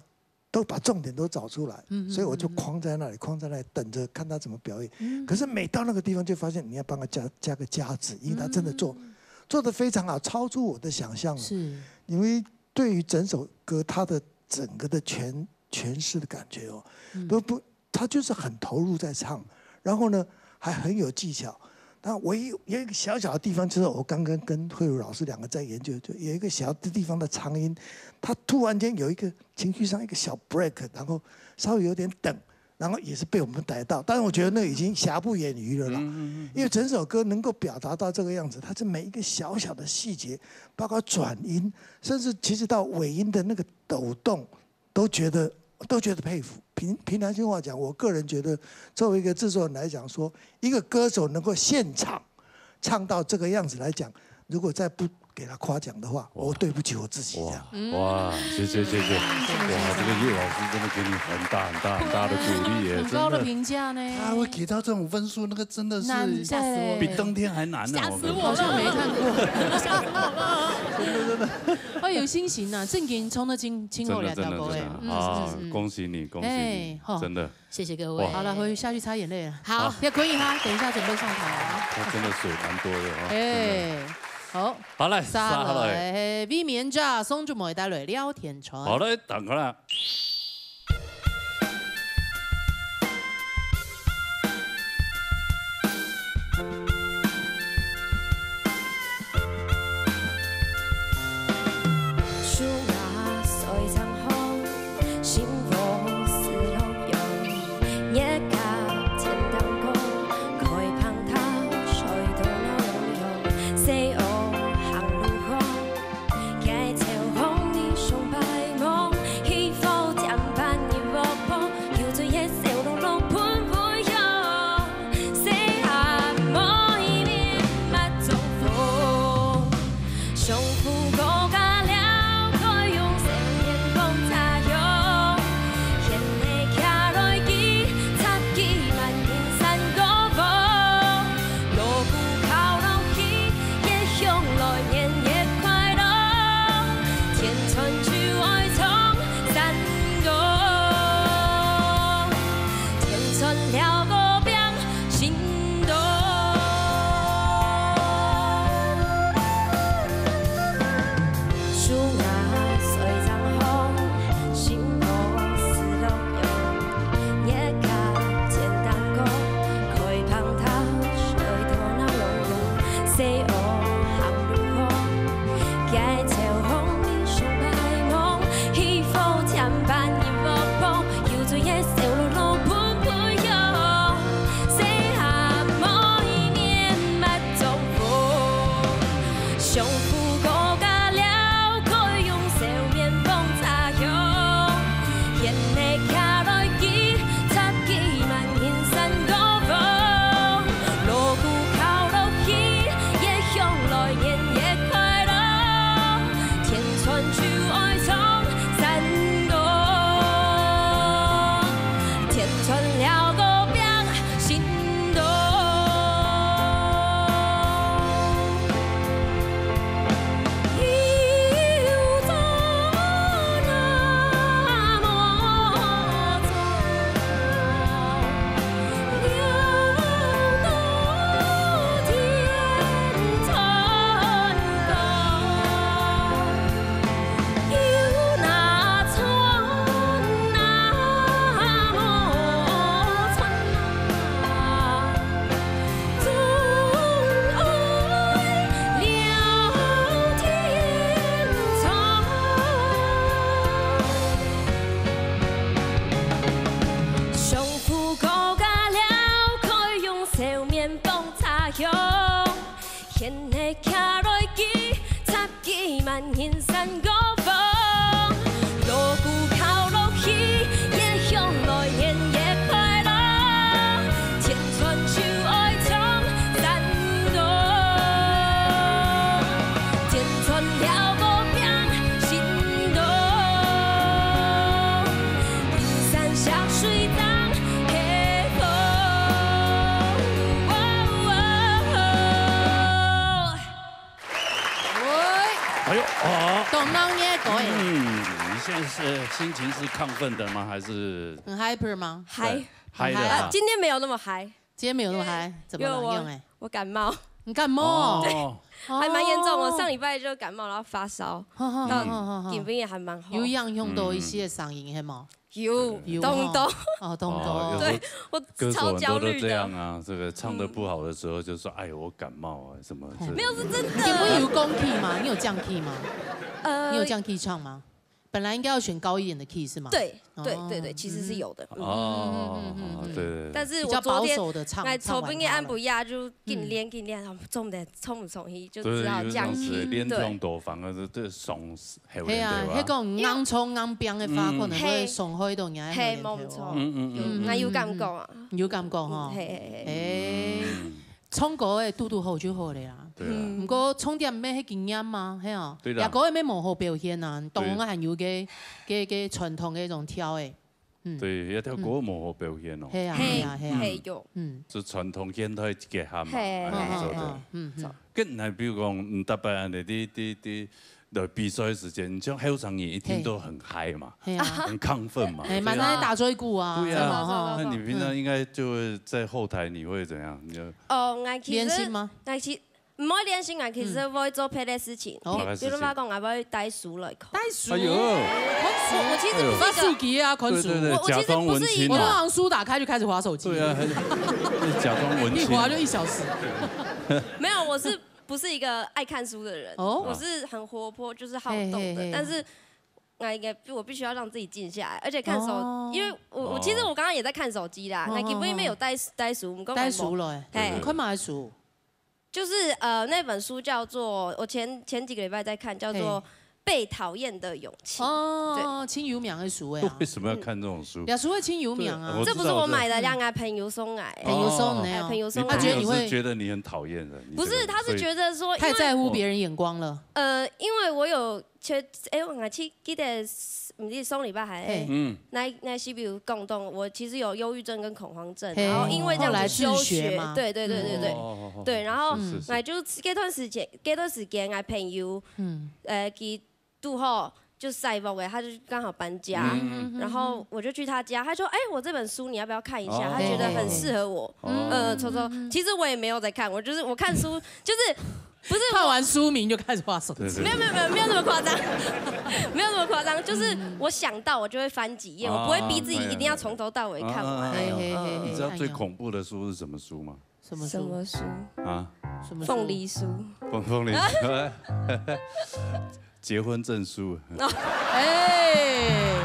都把重點都找出來，嗯，嗯，所以我就框在那裡，嗯，嗯。框在那裡等著看他怎麼表演。嗯。可是每到那個地方，就發現你要幫他加，加個加值，因為他真的做，嗯。做得非常好，超出我的想象了。是。因為對於整首歌，他的整個的詮，詮釋的感覺哦，嗯。都不，他就是很投入在唱，然後呢，還很有技巧。那唯一有一個小小的地方，就是我剛剛跟慧茹老師兩個在研究，就有一個小的地方的長音，他突然間有一個情緒上一個小 break，然後稍微有點等，然後也是被我們逮到。但是我覺得那已經瑕不掩瑜了啦，嗯，嗯，嗯。因為整首歌能夠表達到這個樣子，它是每一個小小的細節，包括轉音，甚至其實到尾音的那個抖動，都覺得，都覺得佩服。憑，憑良心話講，我個人覺得，作為一個製作人來講，說一個歌手能夠現場唱到這個樣子來講，如果再不給他誇獎的話，哇。我對不起我自己這樣。哇，哇，謝謝，謝謝。哇，這個葉老師真的給你很大很大很大的鼓勵耶，很高的評價呢。真的。他會給到這種分數，那個真的是難，嚇死我了。比登天還難呢，嚇死我了。我跟你講。好像沒看過。嚇死我了。真的，真的。 哦，有信心啊，正經衝得真，真好了，真的，大哥哎。真的。嗯，啊，嗯，嗯。恭喜你，恭喜你，哎，好。真的。謝謝各位。哇。好了，回去下去擦眼淚了。好。好。要可以哈，等一下準備上台啊。他真的水蠻多的哦，哎，真的。好。好，來，續落來。續落來，嘿，魏敏哲、宋仲謀帶來聊天窗。好嘞，等下啦。是心情是亢奋的吗？还是很 hyper 吗？嗨，嗨的啊？啊，今天没有那么嗨，今天没有那么嗨，怎么了？因为我你用哎，我感冒，你感冒？哦，还蛮严重。我上礼礼拜就感冒，然后发烧，好好好到好好好，今天也还蛮好。有影响到一些声音，系吗？有对东东，哦，东哦东，有时候对我歌手很多都超焦虑的。这样啊，这个唱的不好的时候就说：“哎呦，我感冒啊，什么之类的。”没有是真你不是的，有降 key 吗？你有降 key 吗？呃你有降 key 唱吗？本来应该要选高一点的 key 是吗？对哦对对对，其实是有的。嗯哦嗯嗯嗯嗯，对对对，但是比较我昨天保守的唱，来唱完它了抽冰的安不亚就紧练紧练，哦，重点冲不冲去，就对，只好这样。有这样子，嗯练对痛多反而是这伤后系啊，对吧？迄个硬冲硬冰的花，嗯可能会伤害到人家嘿，个头冇错，哦。嗯嗯有嗯那有感觉啊？有感觉吼嗯，嘿嘿嘿，诶，唱歌的拄拄好就好了啦。对啊，嗯毋过重点咩迄经验嘛，系哦，对啦也歌也咩无好表现啊，当然还有个个个传统个一种跳诶，嗯，对，要跳歌无好表现哦。系啊嘿系啊系啊，嘿有，嗯，就传统现代结合嘛，嘿哎做的。嗯嗯，跟你来，比如讲，嗯，大班的，你你你，在比赛时间，你像后生人一定都很嗨嘛，系啊，很亢奋嘛。哎，蛮所以爱打嘴鼓啊，对啊嘛哈那你平常应该就会在后台，你会怎样？你就哦，我其实练习吗？我其毋好练习，我其实会做别的事情，哦比如讲，我会带书来看。带书，哎呦，我我其实不发是一个，手机啊，看书。对对对，我我其实假装文青我通啊，常书打开就开始划手机，对啊，假装文青，一划就一小时。没有，我是不是一个爱看书的人？哦我是很活泼，就是好动的，嘿嘿嘿但是。那应该我必须要让自己静下来，而且看手，哦因为我我哦其实我刚刚也在看手机啦，哦那 K 不因为有带带书，我们刚带书了，嘿你看嘛书。就是呃那本书叫做我前前几个礼拜在看，叫做《被讨厌的勇气》。哦，亲友名的书哎啊为，什么要看这种书？也书会亲友名啊对，这不是我买的，让我朋友送来。朋友送的哎，哦。朋友送来。啊觉得你会是觉得你很讨厌的，你不是，这个他是觉得说，因为太在乎别人眼光了。呃，因为我有前哎，我还记记得，毋知上礼拜还嘿嗯，那那 C B U 共同，我其实有忧郁症跟恐慌症，嘿然后因为这样子休后来自学学嘛，对对对对对哦对，然后是是是那就这段时间，这段时间，我朋友嗯，呃，佢拄好就晒屋个，他就刚好搬家，嗯然后我就去他家，他说：“哎，我这本书你要不要看一下？”哦他觉得很适合我。哦呃，抽抽，其实我也没有在看，我就是我看书就是不是看完书名就开始划手机。对对没有没有没有没有那么夸张，没有那么夸张，就是我想到我就会翻几页，哦我不会逼自己一定要从头到尾看完。哦嘿嘿嘿嘿，你知道最恐怖的书是什么书吗？什么书？什么书？啊，什么书？凤梨酥。凤凤梨，结婚证书。哎，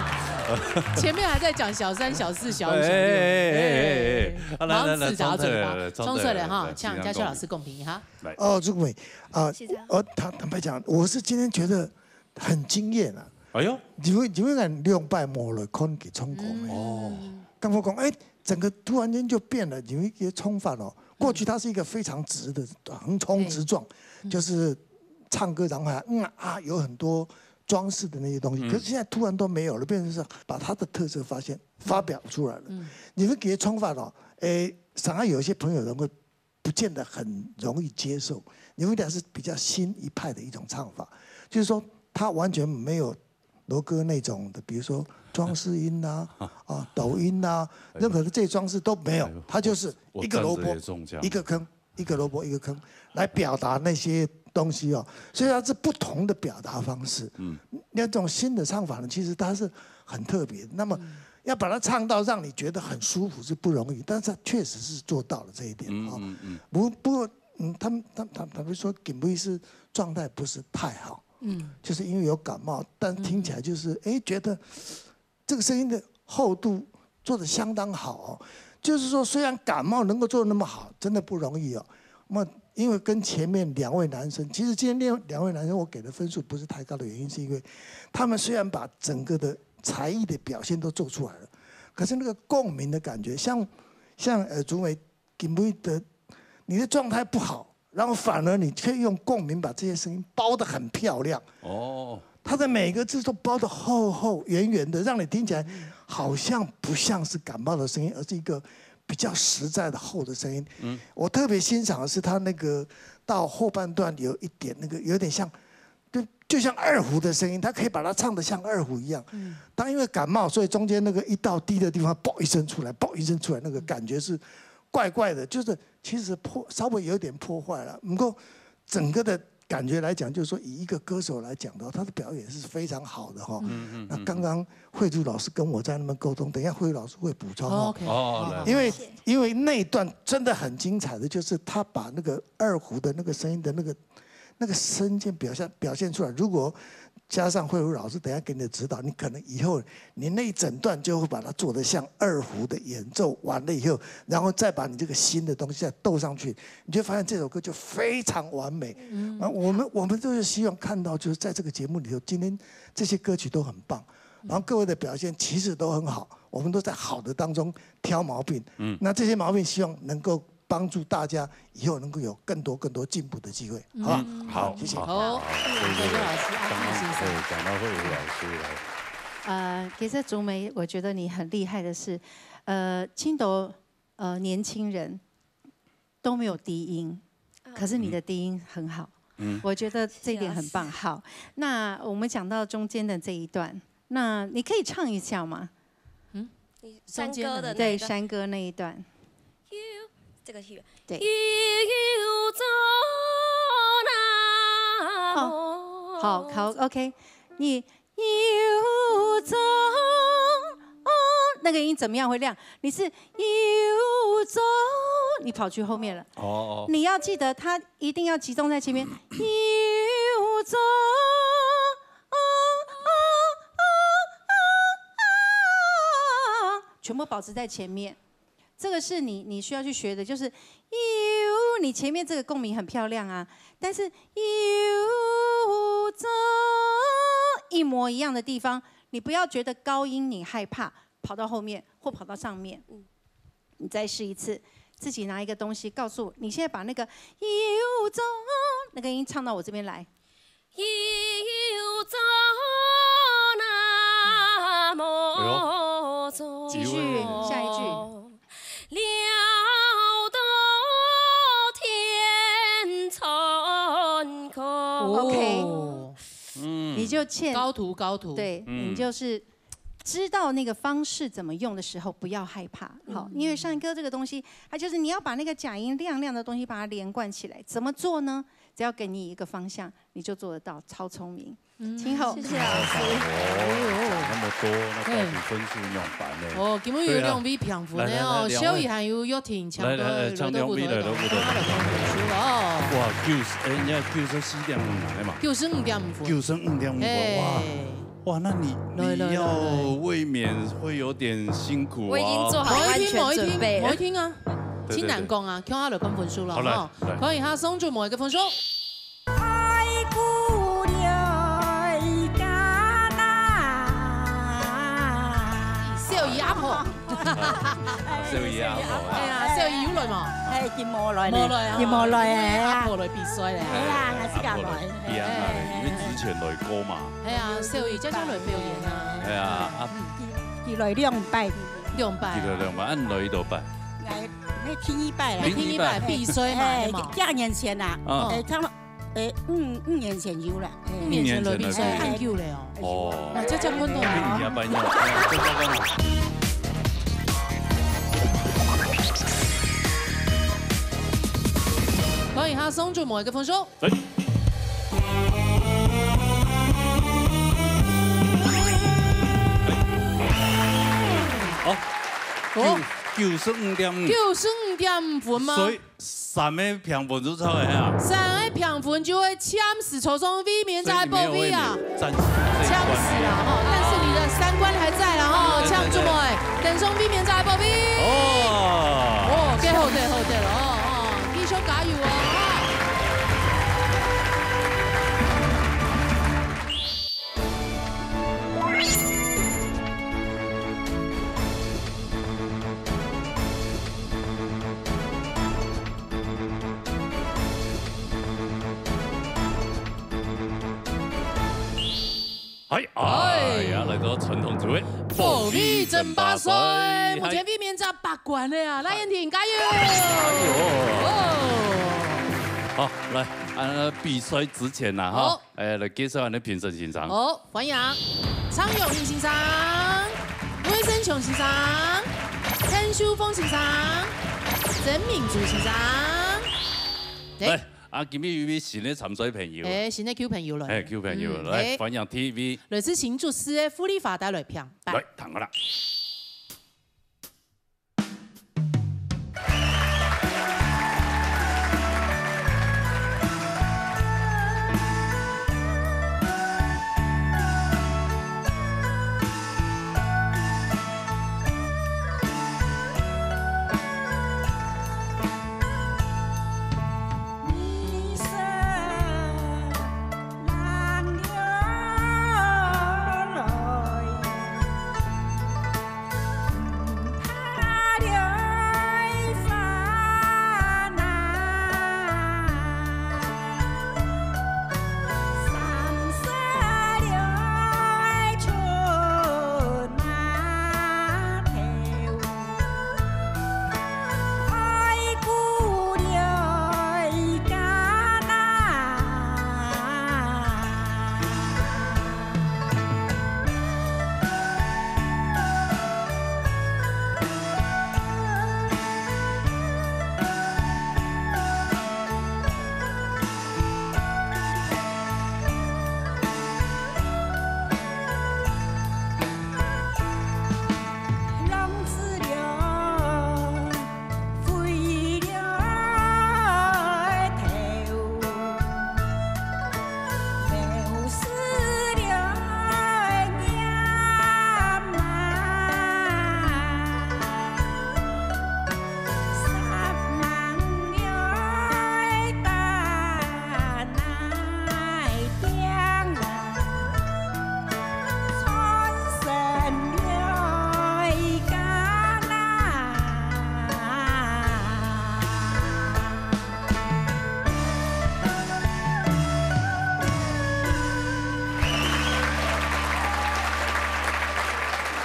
前面还在讲小三、小四、小五、小六，哎哎哎哎哎哎好来马上来来自打嘴巴，冲出来了冲出来哈，来请嘉秋老师公平一下。来，哦，朱美啊，是这样我坦坦白讲，我是今天觉得很惊艳啊，哎呦，因为因为俺两百没了，看给中国没，哦，刚刚讲，哎，整个突然间就变了，有一些冲法了。过去他是一个非常直的横冲直撞，就是唱歌，然后还嗯啊有很多装饰的那些东西，可是现在突然都没有了，变成是把他的特色发现发表出来了。你们给他冲法了，哎，反而有一些朋友人会不见得很容易接受，你们俩是比较新一派的一种唱法，就是说他完全没有罗哥那种的，比如说装饰音啊、啊抖音啊，任何的这些装饰都没有，他就是一个萝卜一个坑，一个萝卜一个坑来表达那些东西哦，所以它是不同的表达方式。嗯，那种新的唱法呢，其实它是很特别。那么要把它唱到让你觉得很舒服是不容易，但是他确实是做到了这一点啊。不不过，嗯，他们他他他们说景威是状态不是太好，嗯，就是因为有感冒，但听起来就是哎觉得这个声音的厚度做得相当好哦。就是说，虽然感冒能够做得那么好，真的不容易哦。那么，因为跟前面两位男生，其实今天两两位男生我给的分数不是太高的原因，是因为他们虽然把整个的才艺的表现都做出来了，可是那个共鸣的感觉，像像呃竹美 给你的你的状态不好，然后反而你可以用共鸣把这些声音包得很漂亮。哦，它的每个字都包得厚厚圆圆的，让你听起来好像不像是感冒的声音，而是一个比较实在的厚的声音。嗯，我特别欣赏的是他那个到后半段有一点那个有点像就，就像二胡的声音，他可以把它唱得像二胡一样。嗯。他因为感冒，所以中间那个一到低的地方，啵一声出来，啵一声出来，那个感觉是怪怪的，就是其实破，稍微有点破坏了。不过整个的感觉来讲，就是说以一个歌手来讲的话，他的表演是非常好的哈。嗯，嗯，嗯。那刚刚慧珠老师跟我在那边沟通，等一下慧珠老师会补充哦。哦，OK。哦，来。因为，谢谢。因为那一段真的很精彩的，就是他把那个二胡的那个声音的那个，那个声线表现，表现出来。如果加上慧珠老师等一下给你的指导，你可能以后你那一整段就会把它做得像二胡的演奏完了以后，然后再把你这个新的东西再斗上去，你就发现这首歌就非常完美。嗯。那我们，我们就是希望看到，就是在这个节目里头，今天这些歌曲都很棒，然后各位的表现其实都很好，我们都在好的当中挑毛病。嗯。那这些毛病，希望能够帮助大家以后能够有更多更多进步的机会，好吧？嗯。好，谢谢。好，好，谢谢慧珠老师，阿弟先生。刚刚，对，讲到慧珠老师来。呃，其实竹梅，我觉得你很厉害的是，呃，青岛，呃，年轻人都没有低音，嗯。可是你的低音很好。嗯。我觉得这一点很棒。谢谢老师。好，那我们讲到中间的这一段，那你可以唱一下吗？嗯？你中间的那一段。对，山歌那一段。这个是对。哦，好，好，OK。你有种哦，那个音怎么样会亮？你是有种，你跑去后面了。哦，哦。你要记得，它一定要集中在前面。有种哦，哦，哦，哦，全部保持在前面。这个是你，你需要去学的，就是有，你前面这个共鸣很漂亮啊，但是有这一模一样的地方，你不要觉得高音你害怕，跑到后面或跑到上面。嗯。你再试一次，自己拿一个东西告诉我，你现在把那个有这那个音唱到我这边来。 有这那么哎呦，继续，下一句。了到天穿空。OK。哦。嗯。你就欠高徒，高徒。对，嗯。你就是知道那个方式怎么用的时候，不要害怕。好，嗯。因为山歌这个东西，它就是你要把那个假音亮亮的东西把它连贯起来。怎么做呢？只要给你一个方向，你就做得到，超聪明。嗯，请好。谢谢老师。哦，讲那么多，那到底分数怎么办呢？哦，今日有两位评分的哦，对啊。来，来，来，两位。小雨還有玉婷，請到來，來，來，請兩位來，來，來，來，來，來，來，來，來。哇，九十，哎，人家九十四點五來嘛。九十五點五分。九十五點五分，哇。嘿。哇，那你，來，來，來，來。你要卫冕会有点辛苦啊。我已经做好万全准备了。莫一定，莫一定，莫一定啊。对，对，对。真难讲啊，听下来看分数了吼。好，来，来。看一下宋祖母个分数。 小姨阿婆。小姨阿婆啊。哎呀，小姨有来无？哎，佢无来呢，无来啊。佢无来啊。阿婆来比赛咧。哎呀，还是敢来。阿婆来比啊，哎。因为之前来过嘛。哎呀，小姨常常来表演啊。哎呀，啊。佢，佢来两摆。两摆啊。佢来两摆，啊，你来几多摆？来，那第一摆啦。第一摆比赛嘛，哎，对嘛。两年前啦，啊。哎，差不多 哎，五，五年前有啦。哎。五年前来比赛，哎，哎，恁久了哦。哦。那这这看到啊。你也办了，哎，这这看到。欢迎哈松竹某一个分数。哎。好。哦。九，九十五点五。九十五点五分吗？所以 三个评分就出来啊。三个评分就会暂时坐上卫冕者个宝贝啊。所以你没有卫冕，暂时这一关没有。暂时啦，吼，但是你的三观还在啦，吼，对，对，对。请祝福，登上卫冕者个宝贝。哦。哦，太好，太好，太好了，哦，哦，继续加油哦，哦。 哎，哎呀，来到传统组位，保利争霸赛，目前卫冕者八关了啊，赖燕婷加油！加油！哦。好，来，啊，比賽之前呐，哈，好。哎，來介紹𠊎等評審先生。好，歡迎張永明先生、魏生強先生、陳秀鳳先生、曾明珠先生。哎，來，啊，今日有一位新个參賽朋友。哎，新个舊朋友來。哎，舊朋友，嗯，來，哎。歡迎第一位。來自新竹市个富麗花大來評判。來，聽好啦。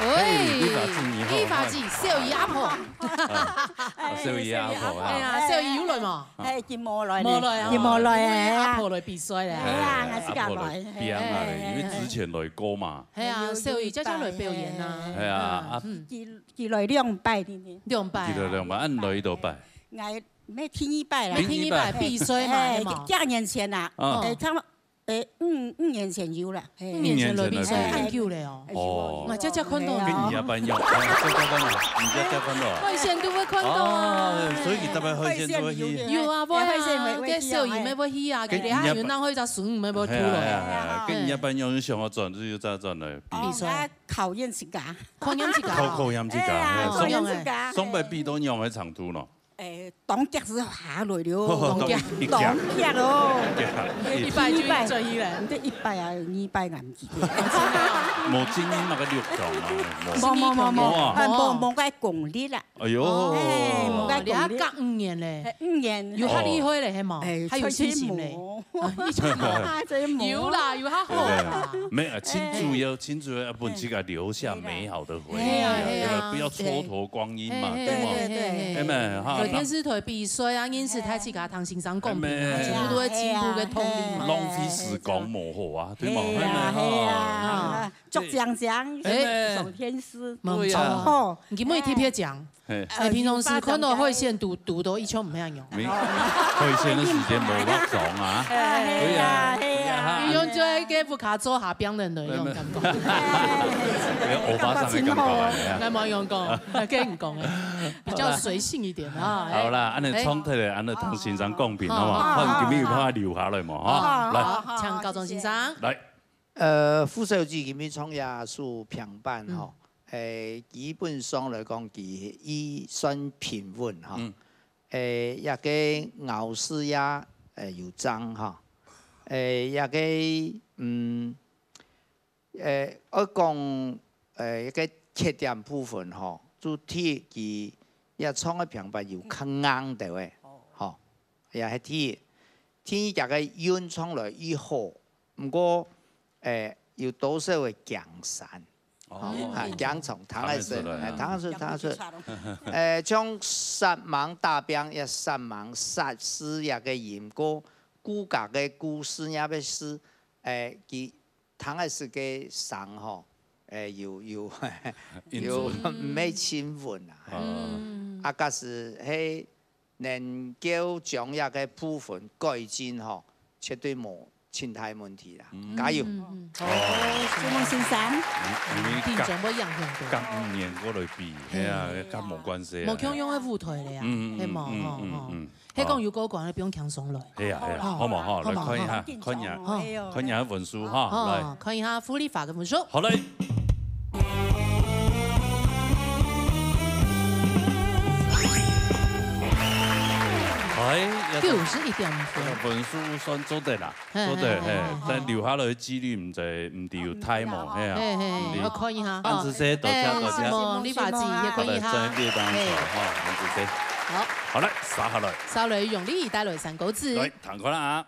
哎，麗華姊你好。麗華姊，少爺阿婆。啊，少爺阿婆啊。哎呀，少爺有來無？哎，佢無來呢。無來啊。佢無來啊。因為阿婆來比賽咧。哎呀，哎，𠊎自家來。阿婆來拚啊咧，因為之前來過嘛。哎呀，少爺常常來表演啊。哎呀，啊，嗯。佢，佢來兩擺呢。兩擺啊。佢來兩擺，恁來幾多擺？𠊎 毋係第二擺啦。第二擺。第二擺比賽嘛，哎，係無？幾年前啦，啊。哎，差不多，哎，五，五年前有啦，嘿。五年前來比賽，五年前來比賽。恁久了哦。哦。𠊎這才看到呢。跟你一般樣，哎，這才看到，你這才看到啊。海鮮都會看到啊。哦，所以你特別海鮮都會去。有啊，會啊，哎，海鮮會，會去啊，該少爺乜會去啊，哎。佢這下有人會隻孫乜會出來啊。哎，哎，哎，跟你一般樣，想要轉就再轉來比。比賽。哦，𠊎考驗自家。考驗自家哦。考，考驗自家，哎呀，嘿，考驗自家。上擺比到仰个程度呢？ 誒，當遽就下來了，當遽，當遽哦。一擺就轉去了。毋對，一擺啊，二擺啊，毋記得。無經驗那個力量啊，無。無，無，無，無，無啊。哎，無，無該功力啦。哎喲。哎，無該功力。哦，你還隔五年嘞。哎，五年。有較厲害嘞，係無？哎，還有信心嘞。 啊，以前無。真無。有啦，有較好啦。對，對，對。沒有，盡主要，盡主要要分自家留下美好的回憶啊，哎。係啊，係啊。對吧？不要蹉跎光陰嘛，哎，對嗎？哎，哎，哎。係咪？哈，來電視台比賽啊，認識大自家，聽先生講評啊，哎，全部都會進步个動力嘛。哎呀，哎呀。浪費時光無好啊，對嗎？係啊，係啊，係咪？哈。係啊。啊，著靚靚，哎。上電視。無錯。對啊。哦。你今日特別講。 嘿。哎，平常時看到海鮮肚，肚都一竅毋曉用。你海鮮个時間無法講啊。哎，對啊，係啊，係啊。你用這個屋下做下邊人的那種感覺。沒有，歐巴桑的感覺啊，哎呀。來，無用講，跟你講的，比較隨性一點啊。好啦，恁樣，哎。創特的，恁樣同先生講評，好無？好，好，好，看今日有辦法留下來無？哈，好，來。好，好，請教宗先生。謝謝。來。 呃，傅小姐今日創這首評判吼，嗯。誒，基本上來講，佢，佢算平穩吼。嗯。誒，這個咬字也，誒，有正吼。誒，這個，嗯，誒，愛講，誒，一個缺點部分吼，就第一，佢這唱个平板有較硬兜仔，哦。吼，也係第一。第二，這個韻唱來已好， 毋過，誒，有多少个驚讒，哦。吼，啊，驚讒，聽得出，聽得出來啊。誒，聽得出，聽得出。誒，像煞猛打拚，也煞猛煞字這個音，過顧家个顧，事業个事，誒，佢聽个時个聲吼，誒，有，有，有毋係盡穩啊。啊，假使係能夠將這个部分改進吼，絕對無盡大問題啦。加油！嗯，好，朱夢先生。因為，因為定著會影響到。甲五年過來比，係啊，甲無關係啊。無共樣个舞台了呀，嗯，嗯，係無？嗯，嗯，吼，吼。嗯，嗯。 係講有過關个，不用輕鬆來。係啊，係啊，好無？好無？好，來看一下，好無？看一下，好。看一下分數哈，來。哦，看一下傅麗華个分數。好，來。哎，這个九十一點五分。這个分數算做得啦，嘿，做得，嘿，嘿，嘿，嘿。但留下來个機率毋知，毋知有大無，嘿啊。嘿，嘿，毋知。我看一下，但是這多謝，哦。多謝。哎，是無？你把自己也看一下。好的，專業當中，嘿。哈，很仔細。好。 好，來，續下來。續下來，容麗帶來三個字。來，聽看啦啊。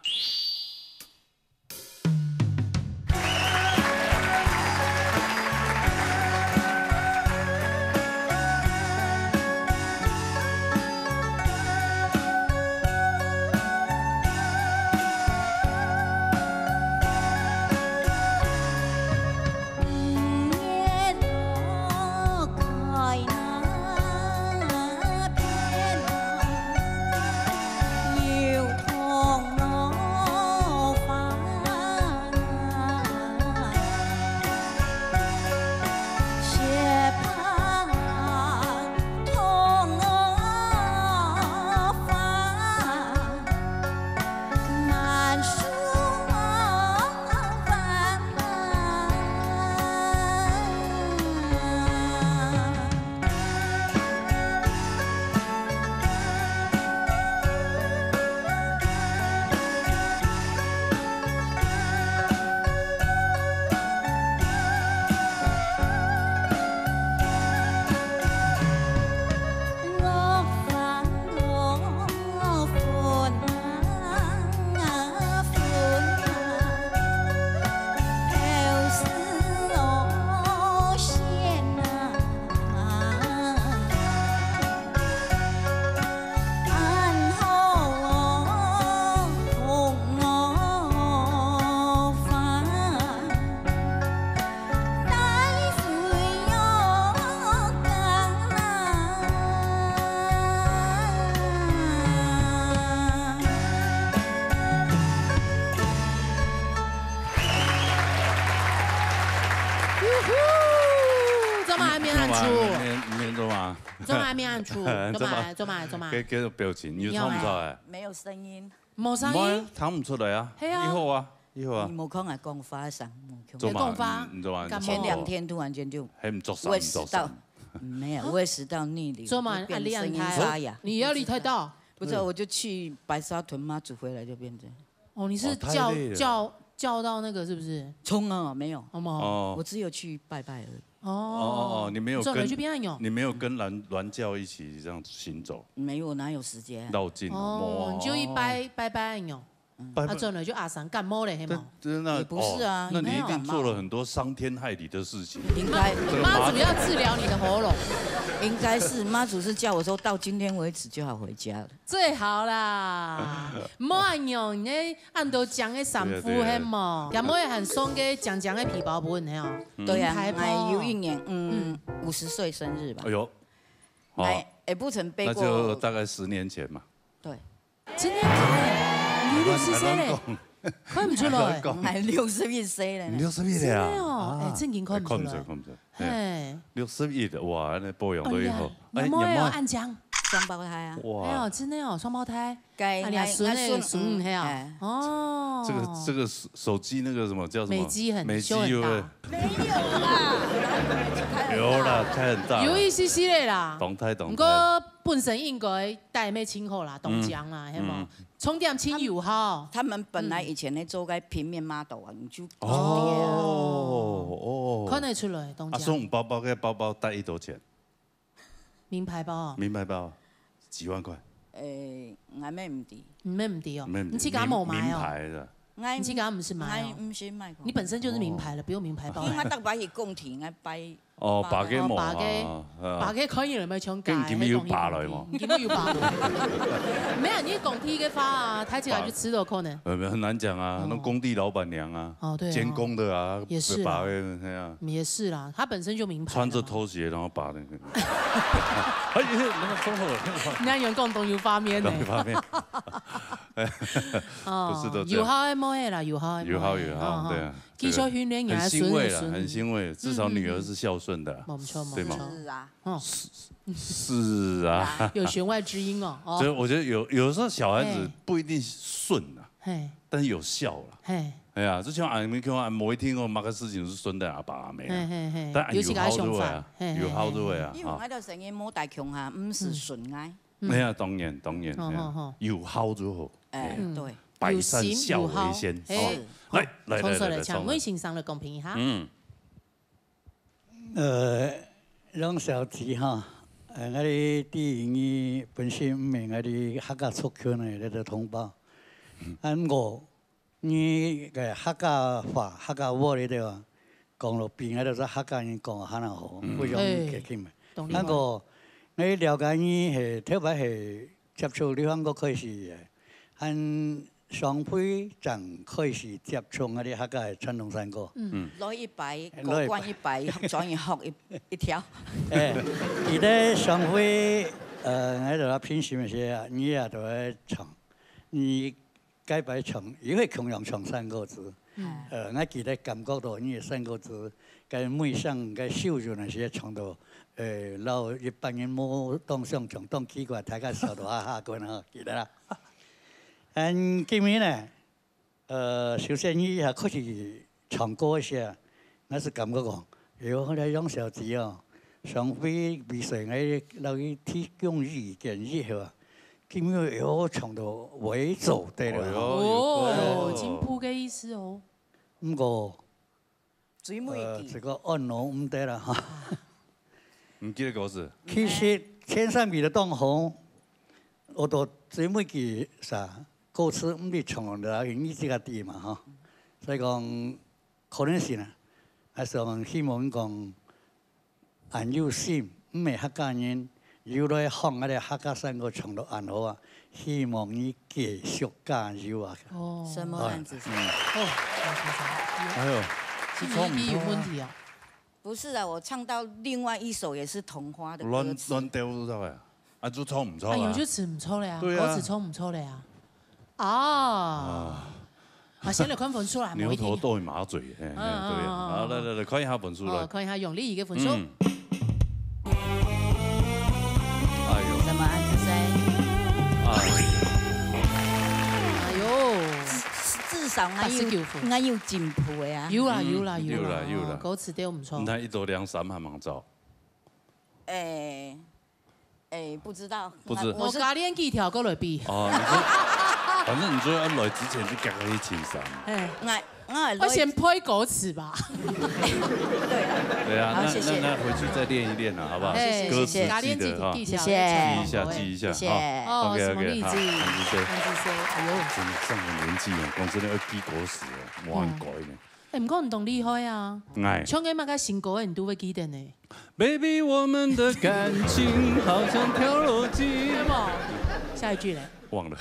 嗚呼！做麼个還沒按出？你看嘛，你，你，你做嘛？做麼个還沒按出？做麼个？做麼个？做麼个？給，給我表情，你有唱不出來？沒有聲音。無聲音？無，聽不出來啊。係啊。以後啊，以後啊。你無看𠊎講話聲，無看。做嘛？你講話？你，你做嘛？感冒。前兩天突然間就，還不做聲，不做聲。胃食道，沒有，胃食道逆流，做嘛？就變聲音沙啞。啊，你按呢？你壓力太大。不知道，我就去白沙屯媽祖回來就變這樣。 哦，你是叫，哦，太累了。叫，叫到那個是不是？衝啊，沒有。好嗎？哦。我只有去拜拜而已。哦。哦，哦，哦，你沒有跟，你轉來去邊有？你沒有跟鑾，鑾轎一起這樣行走？沒有，哪有時間？繞境哦，哦，你就一拜，拜拜有。嗯。拜拜。啊，轉來就阿三感冒了，係嗎？但，但是那，也不是啊，哦，那你一定做了很多傷天害理的事情。應該。這個媽祖要治療你的喉嚨。應該是，媽祖是叫我說到今天為止就好回家了。 最好啦，莫恁樣，你恁多靚个衫褲，對啊，對啊。係無？也莫還送个靚靚个皮包分你哦。對啊，名牌包。𠊎有一年，嗯，嗯。五十歲生日吧。哎喲，好。𠊎也不曾背過。那就大概十年前嘛。對。真的假的？你六十歲咧？亂講。看不出來。亂講。𠊎六十一歲了呢。你六十一了啊？真的哦，啊，哎，正經看不出來。哎，看不出來，看不出來。嘿。嘿。六十一的，哇，那保養都以後。哎呀，哎，你莫要恁靚。雙胞胎啊。哇。哎喲，真的哦，雙胞胎。 該，啊，你孫欸，孫，孫，嗯，係啊。哎。哦。這個，這個手，手機那個什麼叫什麼？美肌很，美肌有沒有？修很大。沒有啦，哪有美肌開很大？有啦，開很大啦。有一些些的啦。動態，動態。不過本身應該戴咩清好啦，當靚啦，嗯，係無？嗯。充電清有哈。他們本來以前咧做該平面model啊，你就哦，哦。看得出來，當靚。啊，送紅包包，該包包戴幾多錢？ 名牌包啊？名牌包，幾萬塊。誒，𠊎乜毋知。你乜毋知哦？乜毋知。你自家無買哦？名，名牌的。𠊎，你自家毋係買哦？𠊎毋係買過。你本身就是名牌了，不用名牌包。因為逐擺去工地，𠊎拜哦，拔个毛啊，哦，拔个，啊。拔个看起來嘛像雞，跟你今日有拔來嘛？你今日有拔來？沒有，你講第一個發啊，抬起來就吃了可能。呃，很難講啊，哦。那工地老闆娘啊，哦，對啊。監工的啊，也是啊。拔个，哎呀。也是啦，他本身就名牌的嘛。穿著拖鞋，然後拔那個。哎，那個中和，那個人家員工都有畫面呢。都有畫面。哦，不是都這樣。有孝个妹啦，有孝个妹。有孝，有孝，哦，對啊。繼續訓練，這個很欣慰啦，你的孫，很欣慰，至少女兒是孝順的啦，嗯，沒錯，對嗎？沒錯。是啊。哦。是啊。有弦外之音哦，哦。所以我覺得有，有時候小孩子，哎。不一定順啊，嘿。但是有孝啦。嘿。哎呀，就像俺們講，俺無一定哦，麼个事情是順在阿爸阿姆啊，嘿，嘿，嘿。但俺有孝就會啊，尤其佮阿雄發，嘿，嘿，有孝就會啊，嘿，嘿。因為𠊎兜成日無大共下，毋係順个。嗯。 嗯。哎呀，當然，當然，好，哎呀，好，好。有孝就好。哎，哎。嗯。對。百善孝為先。有心有孝。哦，哎，來，來，來，來，重說來，來，重說。請魏先生來公平一下。嗯。呃，楊小姐哈，呃，𠊎兜知你本身毋係𠊎兜客家族群个這個同胞，嗯。啊，毋過 你个客家話、客家話裡頭啊，講了比𠊎兜做客家人講還較好，嗯。非常客氣嘛。嘿，當然。啊，毋過，𠊎了解你係頭擺係接觸流行歌開始个，還上回正開始接觸𠊎兜客家个傳統山歌。嗯。嗯。來一擺，來一擺。過關一擺，學專業學一，一條。哎，記得上回，呃，𠊎兜來評審个時候啊，你也都在唱，你 該擺唱，又係共樣唱山歌子。嗯。呃，𠊎記得感覺到你个山歌子，該尾聲，該收尾那時唱到，呃，摎一般人無當相像，當奇怪，大家笑到哈哈滾吼，記得啦。嗯，今日呢，呃，首先你一下開始唱歌个時， 𠊎係感覺講，哎喲，後來楊小姐哦，上回比賽𠊎摎佢提供意見以後啊，今日又唱到尾奏，對了。哎喲，哦，有歌哦。進步个意思哦。毋過，最尾一句。呃，這個按捺毋得了哈。 毋記得歌詞。其實前三句都當好，學到最尾句啥，歌詞毋係唱落去，你自家知嘛吼。所以講，可能性啊，還係希望講，恁有心，毋係客家人，又來學𠊎兜客家山歌唱到恁好啊，希望你繼續加油啊。哦。什麼案子？嗯。哦，好，好，好。哎喲，是你，你有問題啊？ 不是啊，我唱到另外一首也是桐花的歌詞。亂，亂丟出來啊，啊，就唱毋出啊。哎喲，就唱毋出了呀，對啊。歌詞唱毋出了呀。啊。啊。啊，先來看分數啦，牛頭對馬嘴，嘿，嘿，嗯，對啊。嗯，嗯，嗯。好，來，來，來，看一下分數，哦，來。看一下楊麗儀个分數。嗯。哎喲。什麼啊？是誰？哎。哎喲。至，至少𠊎有，八十九分。𠊎有進步个啊。有啦，嗯，有啦，有啦，有啦，有啦。哦，歌詞都毋錯。你看一周兩三萬蠻早。 哎，哎，不知道。不知。我加練幾條過來比。哦，你說，反正你就要來之前就趕快去尋找。哎。𠊎，𠊎來我先背歌詞吧。對啊。對啊，好，那，謝謝。那，那回去再練一練啊，好不好？哎，歌詞記得哈。謝謝，謝謝。加練幾條，謝謝。記一下，記一下，謝謝。哈。哦，OK，OK，什麼勵志？好，感謝。感謝，哎喲。真的上了年紀了，講真的要記歌詞了，無法改呢。嗯。 哎，毋過你當厲害啊！哎。唱个麼个新歌，你都會記得呢。Baby，我們的感情好像跳樓機。對無？下一句嘞？忘了。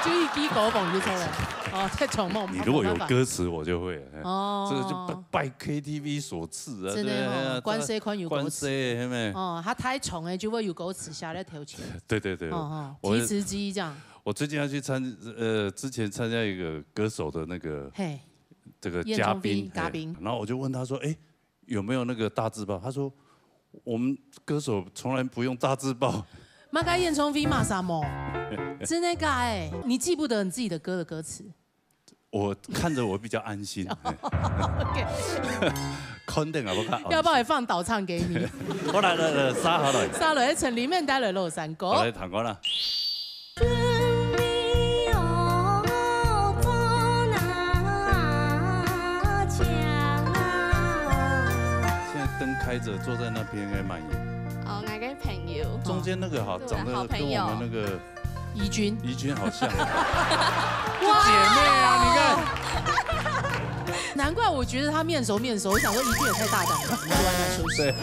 就一記歌王就出來。哦，太寵夢，你如果有歌詞，我就會了。哎，哦。這個就拜，拜K T V所賜啊，真的哦，對啊，關西寬有歌詞。關西，嘿咩？哦，他太寵了，就會有歌詞寫在頭前。對，對，對，哦，哦，我提詞機這樣。我最近要去參，呃，之前參加一個歌手的那個，嘿。 這個嘉賓，演唱會嘉賓。嘿，然後我就問他說：「哎，有沒有那個大字報？」他說：「我們歌手從來不用大字報。」麼个演唱會嘛啥無？真的假的？你記不得你自己的歌的歌詞？我看著我比較安心。嘿。OK。肯定啊，我看，要不要也放倒唱給你？好，來，來，來，沙好了。沙來，陳立明帶來老山歌。好，來，唱歌啦。 現在燈開著，坐在那邊應該滿意。哦，𠊎个朋友。中間那個好，對，長得跟我們那個好朋友。怡君。怡君好像。哇！就姐妹啊，你看。难怪我觉得他面熟面熟，我想说一定也太大胆了，你就让他休息。对。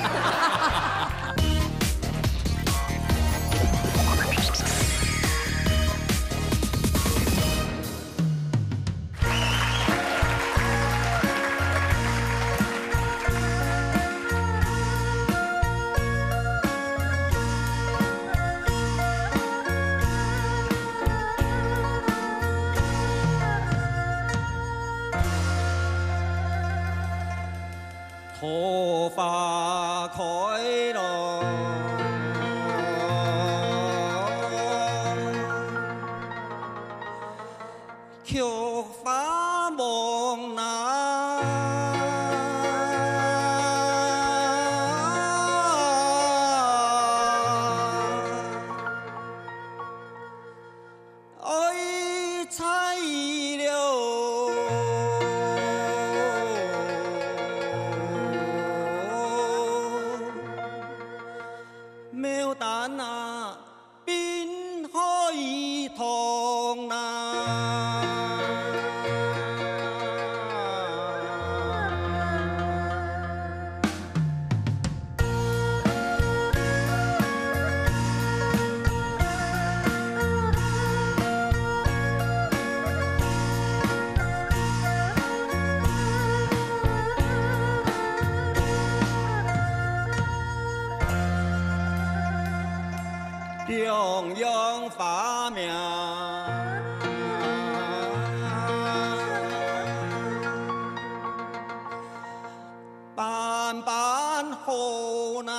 桃花开咯，菊花梦难。 爱在了，牡丹啊，滨海棠啊。 中央花名， 般般好难。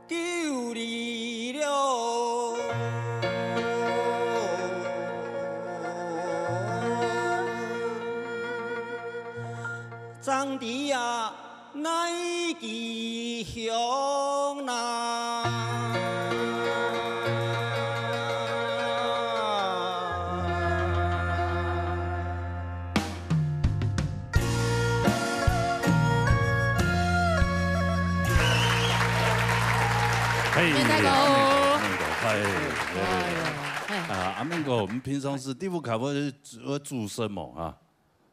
九里了，张地呀， 哪个乡啊？嘿，明大哥。阿明哥，嗨，哎呦，嘿。啊，阿明哥，我们平常时地府开会会煮什么啊？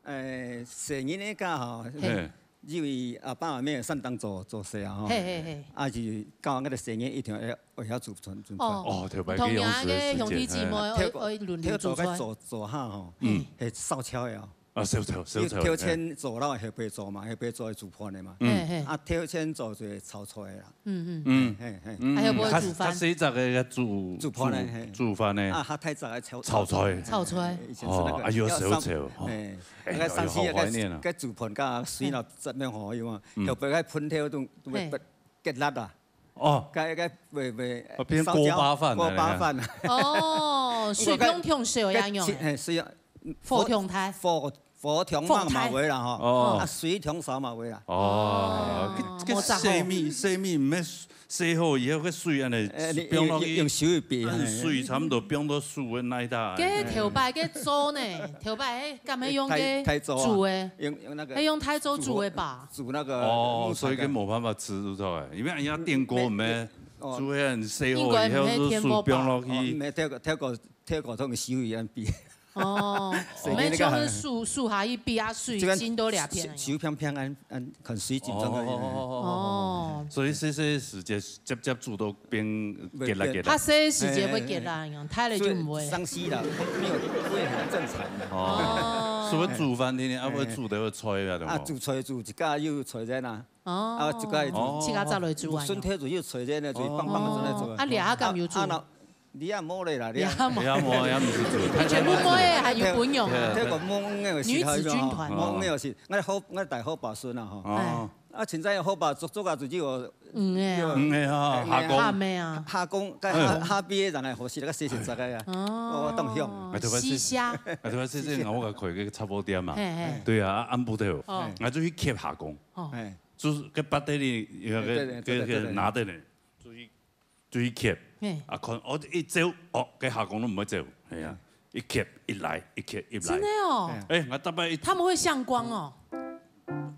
呃，生日个吼，嘿。因为阿爸阿姆三档做，做事啊吼，嘿嘿嘿。啊是到𠊎个生日一定要，要煮餐，煮餐。哦，哦，特别去用食个时间，同样个兄弟姊妹，嘿。爱，爱轮流煮菜。頭个做，做下吼，嗯。嘿，燒菜个哦。啊，燒菜，燒菜，你頭前做了後背做嘛，後背做煮飯个嘛。嗯。嘿嘿。啊，頭前做就係炒菜啦。 嗯嗯。嗯。嘿嘿。嗯，还有不会煮饭？較，較細隻个煮，煮飯个，嘿。煮，煮飯个。啊，較大隻个炒，炒菜。炒菜。以前是那个，哦，哎呦，要上，小炒，哦。嘿，哎呀，那个上去那个，好怀念啊。个煮飯个水了，怎么好用啊？嗯。后背个喷头都，都会，嘿。结辣啊。哦。个，个，会，会，啊，变烧焦，锅巴饭了呢。锅巴饭啊。哦，水不用冲烧呀，用个，个，嘿，水啊，火冲大。火， 火通猛嘛會啦吼，哦。啊，水通少嘛會啦。哦，哦，个，个無雜貨。細米，細米毋係洗好以後，个水安尼哎，你放落去，用，用手去比，哎。按水差不多放到手个那一大。个頭擺个灶呢，頭擺係敢係用个大，大灶啊，煮个，用，用那个，係用大灶煮个吧？煮那个哦，木材的。所以个無辦法食出來，因為人家電鍋毋係，哦。煮个洗好以後，應該毋係電鍋吧？就水放落去。哦，毋係，跳過，跳過，跳過，同手一樣比。 哦，所以你那个，我们就是手，手下一比啊，水晶都两片了。手，手平平安，安，看水晶状个。哦。哦。所以細細時節，接接煮到變結啦結啦。啊，細時節會結啦，哎，哎，哎。大了就毋會。所以傷心啦，沒有，會很正常的。哦。哦。所以煮飯天天啊，會煮得會菜啊，對無？啊，煮菜煮一家又菜在那。哦。啊，一家又煮。哦。自家走落煮啊。筍頭煮又菜在那，煮棒棒的在那煮。哦。啊，這下敢有煮？啊，啊，那 你也無咧啦，你也，你也無。你也無，也毋使煮。你全部妹仔還有朋友啊。對，對，對，對。這个摸个時候，女子軍團。摸个時，𠊎好，𠊎大好把孫啊吼。哦。哎。啊，凊彩好把捉捉啊，自己有，嗯，哎呀。有，嗯，哎呀，下工。下妹啊。下工，該下，嗯。下畢業人來學習那个洗洗菜个啊。哦。我，我當香。哎，對，我，西蝦。哎，對，我，這，這，我个開个雜貨店嘛。嘿，嘿。對啊，啊，暗晡頭，哦。𠊎就去翕下工。哦。哎。就是个battery，那个，對，對，對，對，對。那个拿的呢，就去 就去翕。嘿。啊，看，哦，一走，哦，該下工都毋會走，係啊，嗯。一翕，一來，一翕，一來。真的哦？哎，𠊎逐擺一，他們會向光哦？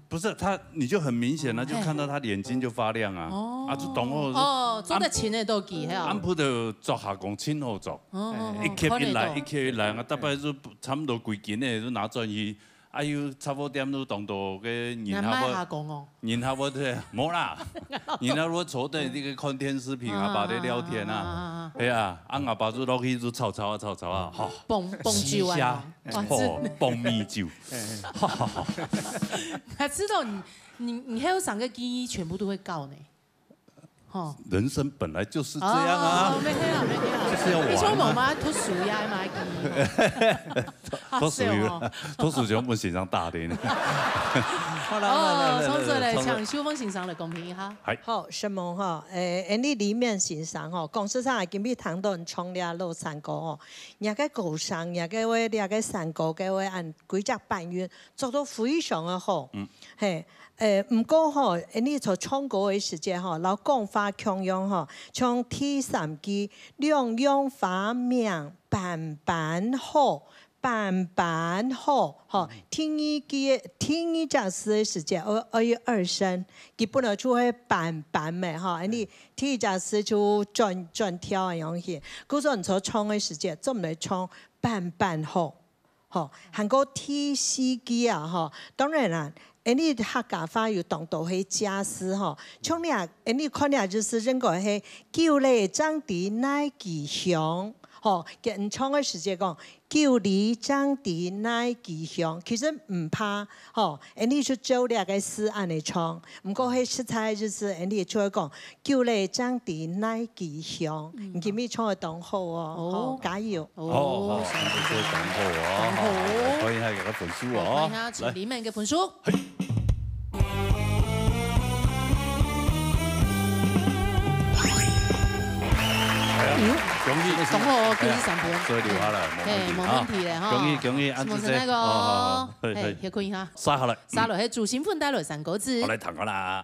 不是他，你就很明显了，就看到他眼睛就发亮啊，哦。啊，就懂哦。哦，做得親的都記，嘿哦。暗晡就作下講真好做，哦，一級一來，看得到。一級一來，啊，大概就差不多幾斤的就拿轉去，啊，又差不多點都當多个人還會，人還會下講哦。人還會對，無啦，人還會坐在那個看電視屏啊，啊，把在聊天啊，啊，啊，啊。哎呀，啊，阿爸就落去就吵吵啊，吵吵啊，吼，蹦，蹦酒啊，嘻哈，哇，吼，真的。蹦米酒。 他知道你，你，你還有三個記憶全部都會搞呢，吼。人生本來就是這樣啊。哦，沒有，沒有。就是要玩啊。你說我嗎？讀書呀，嘛記憶。讀書有啦，好笑哦。讀書全部先生打的呢。好啦，哦，來，來，來，從這來，來，從這。請秀鳳先生來公平一下。嗨。好，承蒙哈，誒，恁呢李綿先生吼，講實在，今日聽到你唱這老山歌吼，若个歌聲，若个話，這个山歌，个話，恁幾隻版韻， 做到非常个好。嗯。嘿，誒，毋過吼，你在唱歌个時節吼，摎講話共樣吼，像第三句，兩樣花名般般好，般般好，吼，嗯。第二句，第二隻字个時節，愛，愛有二聲，佢本來就會般般个吼，你第一隻字就轉，轉調个樣去。故所你在唱个時節，做毋得唱般般好。 吼，還過第四句啊，吼，當然啦，恁呢客家話有當多个借詞吼，像你啊，恁呢看你啊，意思應該係久了正知哪枝香，吼，佢唱个時節講，久了正知哪枝香，其實毋怕，吼，恁呢就照這个字恁呢唱，毋過係實在意思，恁呢就會講， 久了正知哪枝香，嗯。你今日唱得當好哦，哦。吼，加油。哦，好，好，好，這個當好哦，當好哦。好，來看一下佢个分數哦。好，看一下，請李綿个分數。來。哎呀，恭喜，當好哦，恭喜三分。所以留下來，嘿，無問題。無問題了哈。恭喜，恭喜，恁仔細。係無？係該個哦。好，好，好，嘿，嘿。嘿，歇睏一下。續下來。續落去，朱新芬帶來三個字。好，來，聽下啦。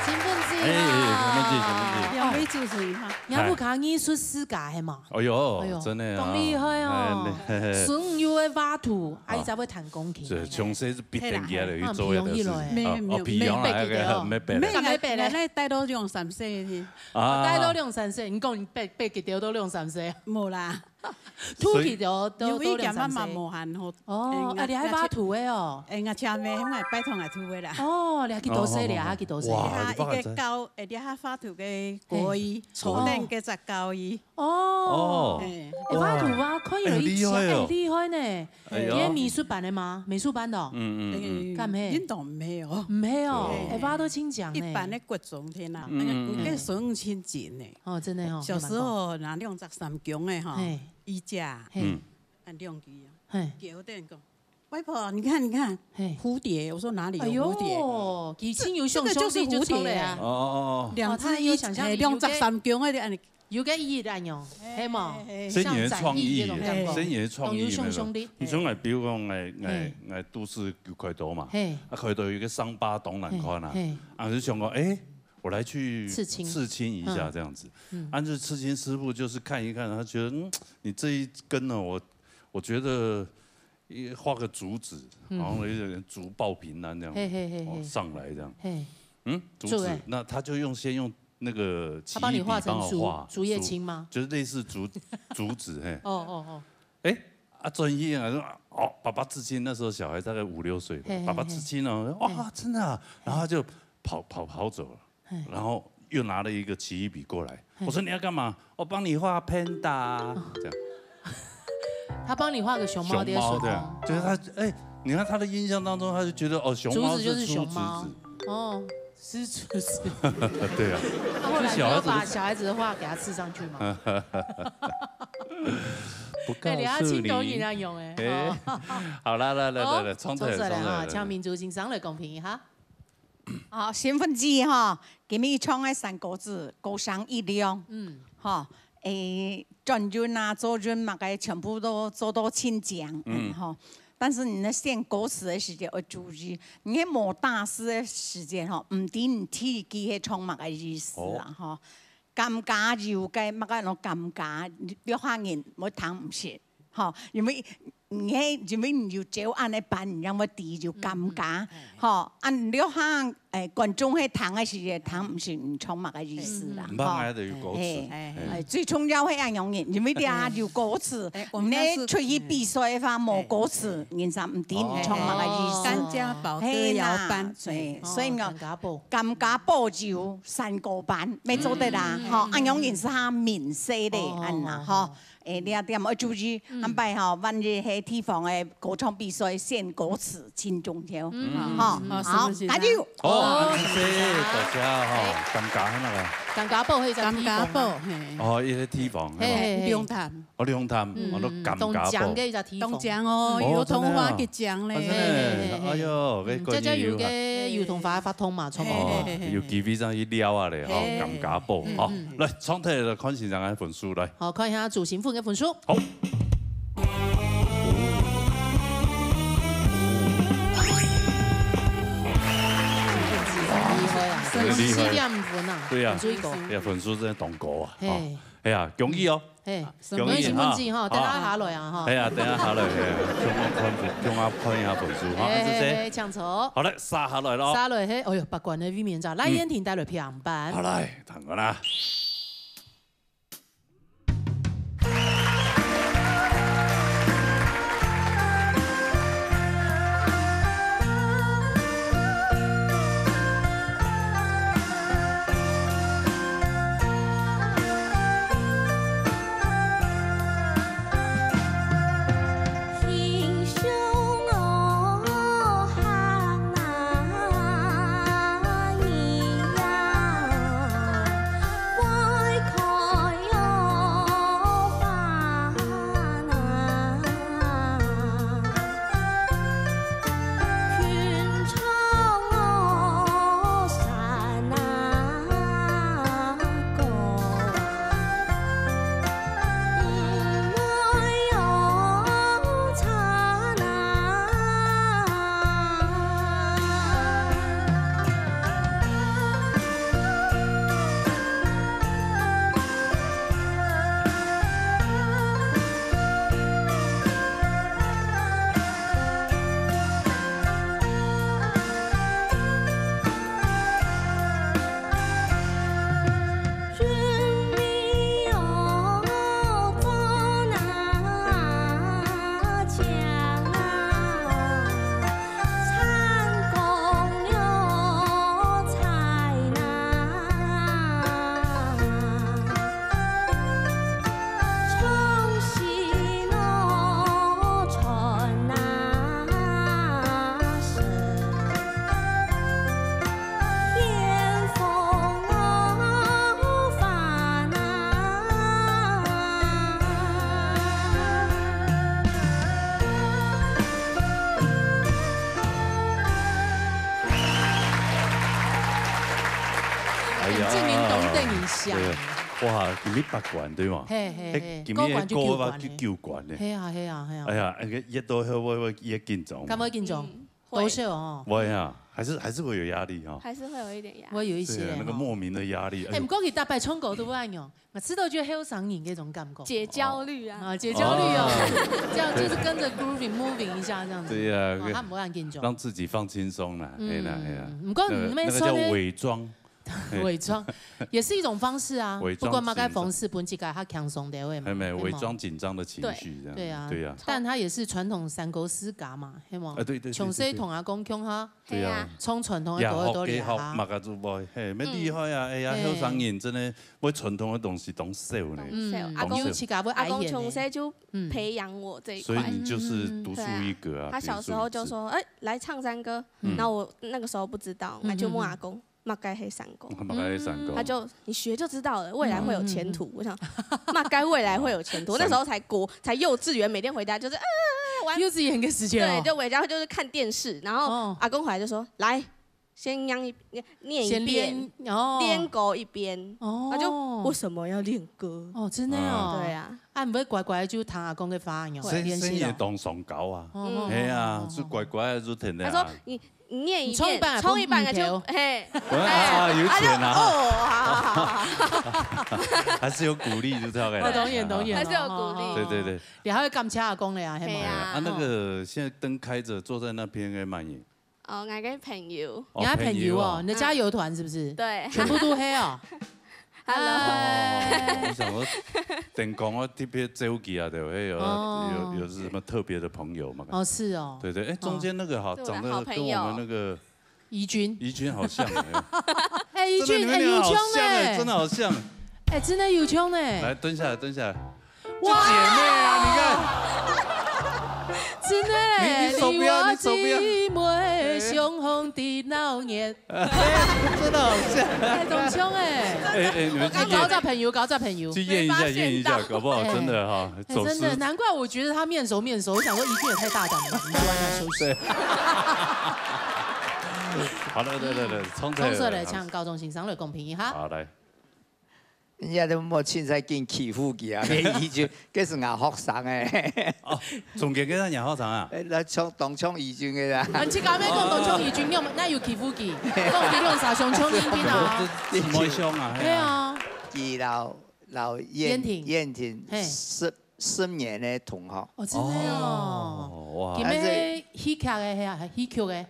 新芬姐啊。哎，哎，哎，新芬姐，新芬姐。兩位主持人哈。哎。也有看藝術世家係嘛？哎喲，哎喲，真的啊。當厲害哦。哎，你，嘿，嘿。孫女个畫圖，啊，啊。伊才會彈鋼琴。這，從細就逼等佢來去做這个事情。哎，啊，沒有，沒有，啊，皮洋啦，沒，那個，沒，沒，沒，沒，沒，沒，那帶到兩三歲去。啊。帶到兩三歲，你講你背，背給丟到兩三歲啊？無啦。 土氣都，都，有一件嘛嘛無閒好。哦，哎，啊，你還畫圖个哦？哎，𠊎請妹，𠊎拜託𠊎圖个啦。哦，你還幾多歲？哦，你還幾多歲？哇，啊，一個高，哎，你還畫圖个國一，嘿。初等个隻高一。哦。哦。哎。哎，畫圖啊，可以有一家，哎，厲害哦。哎，厲害呢。哎喲。你係美術班个嗎？美術班个哦？嗯，嗯，嗯。哎，敢係？應當毋係哦。毋係哦，對。哎，畫到真靚呢。一般个國中天啊，嗯，嗯，嗯。那個，那個手藝真精呢。哦，真的哦，小時候拿兩隻三公个哈，嘿。 衣架。嘿。嗯。恁兩句啊，嘿。給我等講，外婆，你看，你看，嘿。蝴蝶。我說哪裡有蝴蝶？哎喲，佢真有想像力就出來啊。哎，這個就是蝴蝶啊。哦，哦，哦。兩隻翼，哦，他很有想像力，嘿，兩隻三腳个，恁樣。有個翼恁樣，嘿無？嘿，嘿。像展翼那種感覺。這也是創意耶，這也是創意，當有想像力。你像來，比如講，哎，哎，嘿。哎，都市有開刀嘛，嘿。啊，開刀有一個傷疤當難看啊，嘿，嘿。啊，就想講，哎，我來去刺青。刺青一下這樣子。嗯。嗯。啊，這刺青師傅就是看一看，他覺得，嗯，你這一根呢，我，我覺得，呃，畫個竹子，嗯。然後有點竹報平安這樣，嘿，嘿，嘿，哦，嘿。上來這樣。嘿。嗯，竹子，竹欸。那他就用，先用那個奇異筆幫我畫，他幫你畫成竹，竹葉青嗎？竹，就是類似竹，竹子，嘿。哦，哦，哦。 哎，啊，轉去啊，說，哦，爸爸刺青，那時候小孩大概五六歲吧，嘿，嘿，爸爸刺青哦，哇，嘿。真的啊，然後他就跑，跑，跑走了，嘿。然後又拿了一個奇異筆過來，嘿。我說：“你要幹嘛？”“我幫你畫panda。”哦。這樣。他幫你畫個熊貓的熊貓，對啊，手哦。就是他，哎，你看他的印象當中，他就覺得，哦，熊貓是竹子就是熊貓。竹子。哦。 是，是，是。對啊，啊，後來你要把小孩子的畫給他刺上去嗎？就小孩子，不告訴你。哎，你要親手給他用哎，哎，哦。好啦，來，來，來，來，好，重頭，重頭來哈，重頭。請明珠先生來公平一下。好，新婚記哈，今日唱个山歌子，歌聲一亮。嗯。哈，誒，轉運啊，做運麼个，全部都做到盡靚，嗯。嗯，哈。 但是你在選歌詞的時節要注意，你在無打字的時節吼，毋知你第一句係唱麼个意思啊，哦。吼。尷尬有个麼个咯，尷尬，你，你客人會聽毋識，吼，因為你係，因為你有照恁樣辦，你正會知有尷尬，嗯，嗯。吼，啊，你客人 誒，觀眾係聽个時節，聽毋識你唱麼个意思啦，嗯。毋怕，吼。𠊎兜有歌詞。嘿，嘿。哎，最重要係恁樣人，因為這下有歌詞，哎，我們要是，你出去比賽个話，哎。無歌詞，人家毋知你唱麼个意思。哦。三家寶歌謠班。嘿啦，所以，哦，所以呢，三家寶。三家寶就山歌班，乜做得啦，嗯。吼，恁樣人係較明細咧，哦，恁啦，吼。哦。 誒，這點愛注意，嗯。安排吼，萬一係地方个歌唱比賽，選歌詞盡重要。嗯，吼，嗯，好，好，是不是？加油！哦，哦，恁細，大家吼，哎。尷尬係哪个？尷尬寶係一隻地方啊。尷尬寶，嘿。哦，一個地方，嘿，嘿，嘿。龍潭。哦，龍潭，嗯，哦，都尷尬寶。嗯，當靚个一隻地方。當靚哦，哦，油桐花結靚咧。真的啊。哦，真的啊。嘿，嘿，嘿，嘿。哎喲，嗯，這，這有个油桐花發通嘛，差不多。哦，嘿，嘿，嘿，嘿。有機會上去尞啊咧，吼，嘿。尷尬寶，嗯，吼。嗯。來，重頭來看先生个分數，來。 好，看一下朱新婚个分數。好。厲害啊，真的厲害。四點五分啊，對啊，分數一个。哎呀，分數真的當高啊，嘿。吼。哎呀，恭喜哦。嘿，恭喜哈。恭喜新婚記哈，等下下來啊，哈。哎呀，等下下來，嘿，共下看分，共下看一下分數哈，嘿，係不是？嘿，嘿，請坐。好嘞，續下來咯。續下來，嘿，哎喲，八關个衛冕者，賴燕婷帶來平安。好來，聽我啦。像。對啊，哇，今日八關對嘛？嘿嘿嘿，哎，今日過關就過吧九關咧。九關呢。嘿啊嘿啊嘿啊。哎呀，哎，一到後會會一緊張。敢會緊張？嗯，多會。少哦？會啊，還是還是會有壓力哈。還是會有一點壓力。我有一些對啊，那個哦。莫名的壓力。哎，毋過佢逐擺唱歌都會恁樣，𠊎知道就係後生人這種感覺。解焦慮啊。啊，解焦慮哦，這樣就是跟着 grooving moving 一下這樣子。對呀哦，他毋會恁緊張。讓自己放輕鬆啦，哎啦哎啦。嗯，毋過你那邊那個那個叫穿的偽裝，偽裝也是一種方式啊，偽裝不管麼个是一種方式，分自家較輕鬆的位嘛，還沒有對嗎偽裝緊張的情緒這樣。對啊，對呀。但他也是傳統山歌世家嘛，係無？啊對對對對從細同阿公共下，對啊。唱傳統的歌都厲害也學嘛啊。个主播，嘿，乜厲害啊！哎呀，嘿後生人真的為傳統的東西當少呢。嗯，阿公有自家會愛阿公現的。從細就嗯培養我這一塊。所以你就是獨樹一格啊。他小時候就說：“哎，來唱山歌。”然後我那個時候不知道，那就問阿公：“麼个係山歌？”幹嘛該山歌？他就：“你學就知道了，未來會有前途。”我想：“麼个未來會有前途？”那時候才國才幼稚園，每天回家就是啊玩。幼稚園个時間哦。對，就回家就是看電視，然後哦阿公回來就說：“來，先念一念一先遍，練哦。練歌一遍。”哦。他就為什麼要練歌？哦，真的哦。對啊。啊，你會乖乖就聽阿公个話哦，所以練習咯。所以也當上高啊。哦嘿啊，就乖乖就聽的啊。他說：“你你念一遍，唱一半唱一半，他就嗯嘿，啊，有錢啊。哦，好好好好。還是有鼓勵就對了。哦，當然當然。還是有鼓勵哦對對對。你還會感謝阿公的啊，係嗎？嘿啊啊，那個現在燈開著，坐在那邊的慢影。哦，我个朋友。哦你還朋友哦，朋友啊你的加油團是不是？對。全部都黑哦。 Hello。哦，我想說，等講我特別走去啊，對不對？有哦有有是什麼特別的朋友嗎？哦，是哦。對對，哎，中間那個哈，對我的長得跟好朋友我們那個怡君。怡君好像哎。哎，怡君，真的你們哎，有兩個好像腔哎，真的好像。哎，真的有腔呢。來，蹲下來，蹲下來。哇就姐妹啊，你看。真的嘞，你你手不要你手不要你我姊妹相逢的鬧熱。真的好像。哎，當像哎。哎哎，你們去搞驗找朋友，搞找朋友。去驗一下，沒發現驗一下，到搞不好真的哈，哎，走失。真的，难怪我觉得他面熟面熟，我想说怡君也太大胆了，你就让他休息。好了，對對對，衝出來了，衝出來，請高中先生來公平一下。好來。人家都無凊彩緊欺負佢啊！佢怡君，該係𠊎學生誒。哦，中間該個你學生啊？誒，來唱當唱怡君个啦。啊，你去搞咩講當像怡君，你有那有欺負佢？講佢兩三像像怡君啊？這妹像啊，對。啊，佢摎摎燕婷燕燕婷嘿十十年个同學。哦，真的哦。哦，哇佢。乜戲劇个係啊，戲劇个。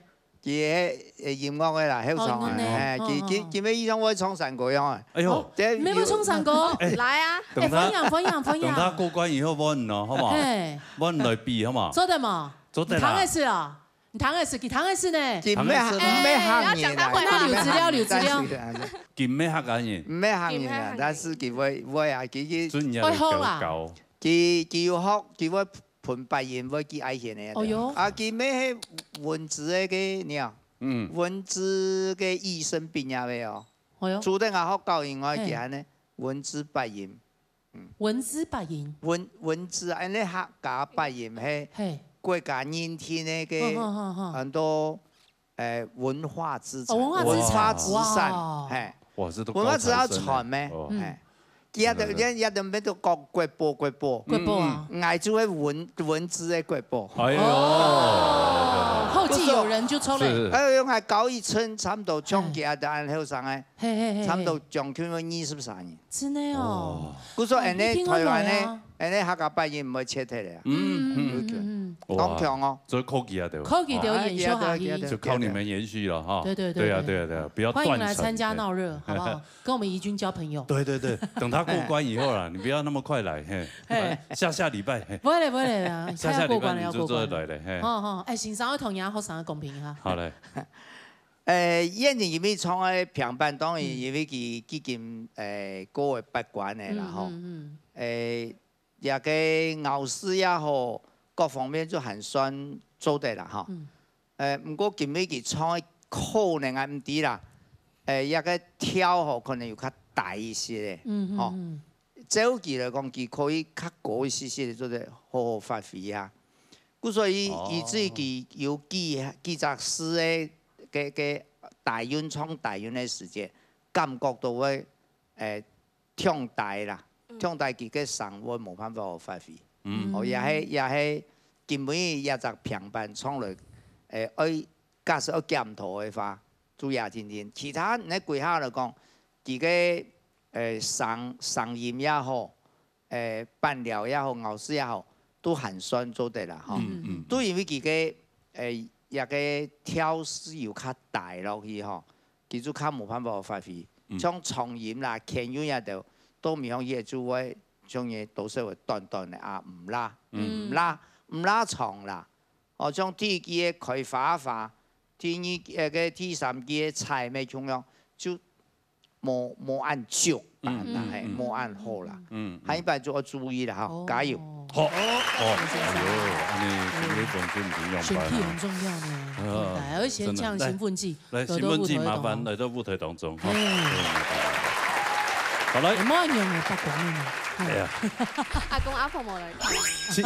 佢係音樂个啦，後生啊，哦音樂个嘿，佢哦佢佢乜以前會唱山歌樣啊。哎呦，這你乜會唱山歌？哎來啊。哎，等他歡迎歡迎歡迎。等他過關以後，問你好不好？哎，問來比好不好？做得嘛？做得啦你聽个係啊？你聽个係，佢聽个係呢？佢毋係客，哎毋係客人啊，要講他壞話那有資料有資料但是啊佢毋係客家人，嗯毋係客人啊，但是佢會會啊，佢佢所以你要會好啦搞搞。佢佢有學，佢會分八音，會記愛現个。哦喲啊，佢乜係文資个个呢，嗯，文資个醫生畢業个哦。哎喲，除了𠊎學校以外，嘿其他呢文資八音，文資八音，文文資啊，因為客家八音係嘿，國家認定个个好好好好。很多誒文化資產，哦文化資產文化資產，哇嘿，哇，這都文化資產高材生欸傳咩？哦嘿，佢也都真的也也都變到國國寶國寶。國寶啊，𠊎就係文文資个國寶。哎呦，哦，後繼有人就出來，是還有用還高一層，差不多像佢啊，當然後生哎，嘿嘿嘿，差不多將近二十三年。真的哦，故所恁呢一定會台灣來啊呢，恁呢客家八音毋會切忒个啊，嗯嗯，嗯嗯，哇當強哦。所以科技啊，對吧？科技就延續下去，哎，對對對就靠你們延續了哈。對對對對啊對對啊對啊，不要歡迎來斷層參加鬧熱，好不好？跟我們怡君交朋友。對對對，等他過關以後啦，你不要那麼快來，嘿，嘿下下禮拜，嘿，不會了不會了，下下禮拜你就要過關了要過關了。坐來了，嘿，好好，哎，先生，我同你學生个公平哈。好來，誒，燕婷因為唱个平板，當然因為佢已經誒過了八關个啦吼。嗯誒，這個咬字也好，各方面就還算做得啦吼。嗯誒，毋過今日佢唱个可能還毋知啦。誒，這個調吼可能有較低一些个，嗯吼。嗯照佢來講，佢可以較高一些些，做得好好發揮啊。故所以哦以至於佢有幾幾隻字个个个大韻唱大韻个時節，感覺到會誒，暢大啦，暢大佢个聲韻無辦法好發揮。哦，也係也係今晡日這隻評判唱來，誒，愛假使愛檢討个話，注意啊，聽聽。其他你歸下來講，佢个誒聲聲音也好，誒伴調也好，咬字也好，都還算做得啦，吼。都因為佢个誒一个調係有較大落去吼，佢就較無辦法發揮。像長音啦、牽韻啊都，都毋響佢就會像个多少會短短个啊，毋啦，毋啦，毋啦長啦。哦，像第一句个開花花，第二个、第三句个菜咩共樣，就無無恁足，嗯，係無恁好啦。嗯，下一擺就愛注意啦，吼，加油！好，哦，哎呦，恁呢，這个分數毋一樣般啊。選題很重要呢，啊，對，而且像興奮劑，來，興奮劑麻煩來到舞台當中，哈。好來，莫用个八卦呢。哎呀，阿公阿婆無來看。真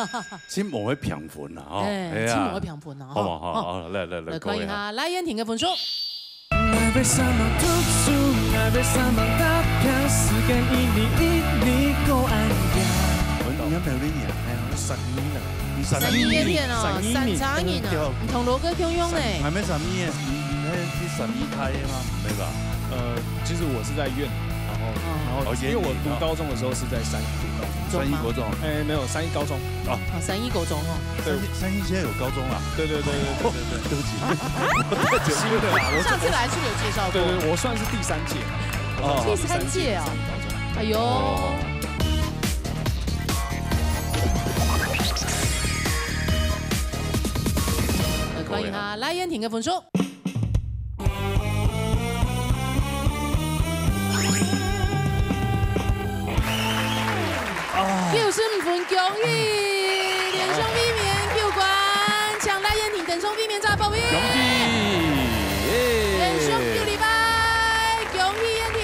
真無會評分啦，吼。哎，真無會評分啦，吼。好嘛，好，好，來來來，來看一下賴燕婷个分數。 你還沒有一年，還有十二呢。你十二年，十二年哦，三十年哦，對。你同羅哥共樣呢。還沒十二年，你你還是十二胎嘛，沒吧？呃，其實我是在院，然後然後因為我讀高中的時候是在三一讀高中，三一國中。哎，沒有，三一高中。 哦，三一國中哦。對，三一現在有高中了。對對對對對對對。對不起，我太久沒有。新的啦，我上次来是不是有介绍过？对对，我算是第三届嘛。哦，第三届哦。哎呦。欢迎哈，赖燕婷个分数。 九十五分，恭喜連勝衛冕，救冠，請賴燕婷連勝衛冕，再報名。恭喜！連勝九禮拜，恭喜燕婷！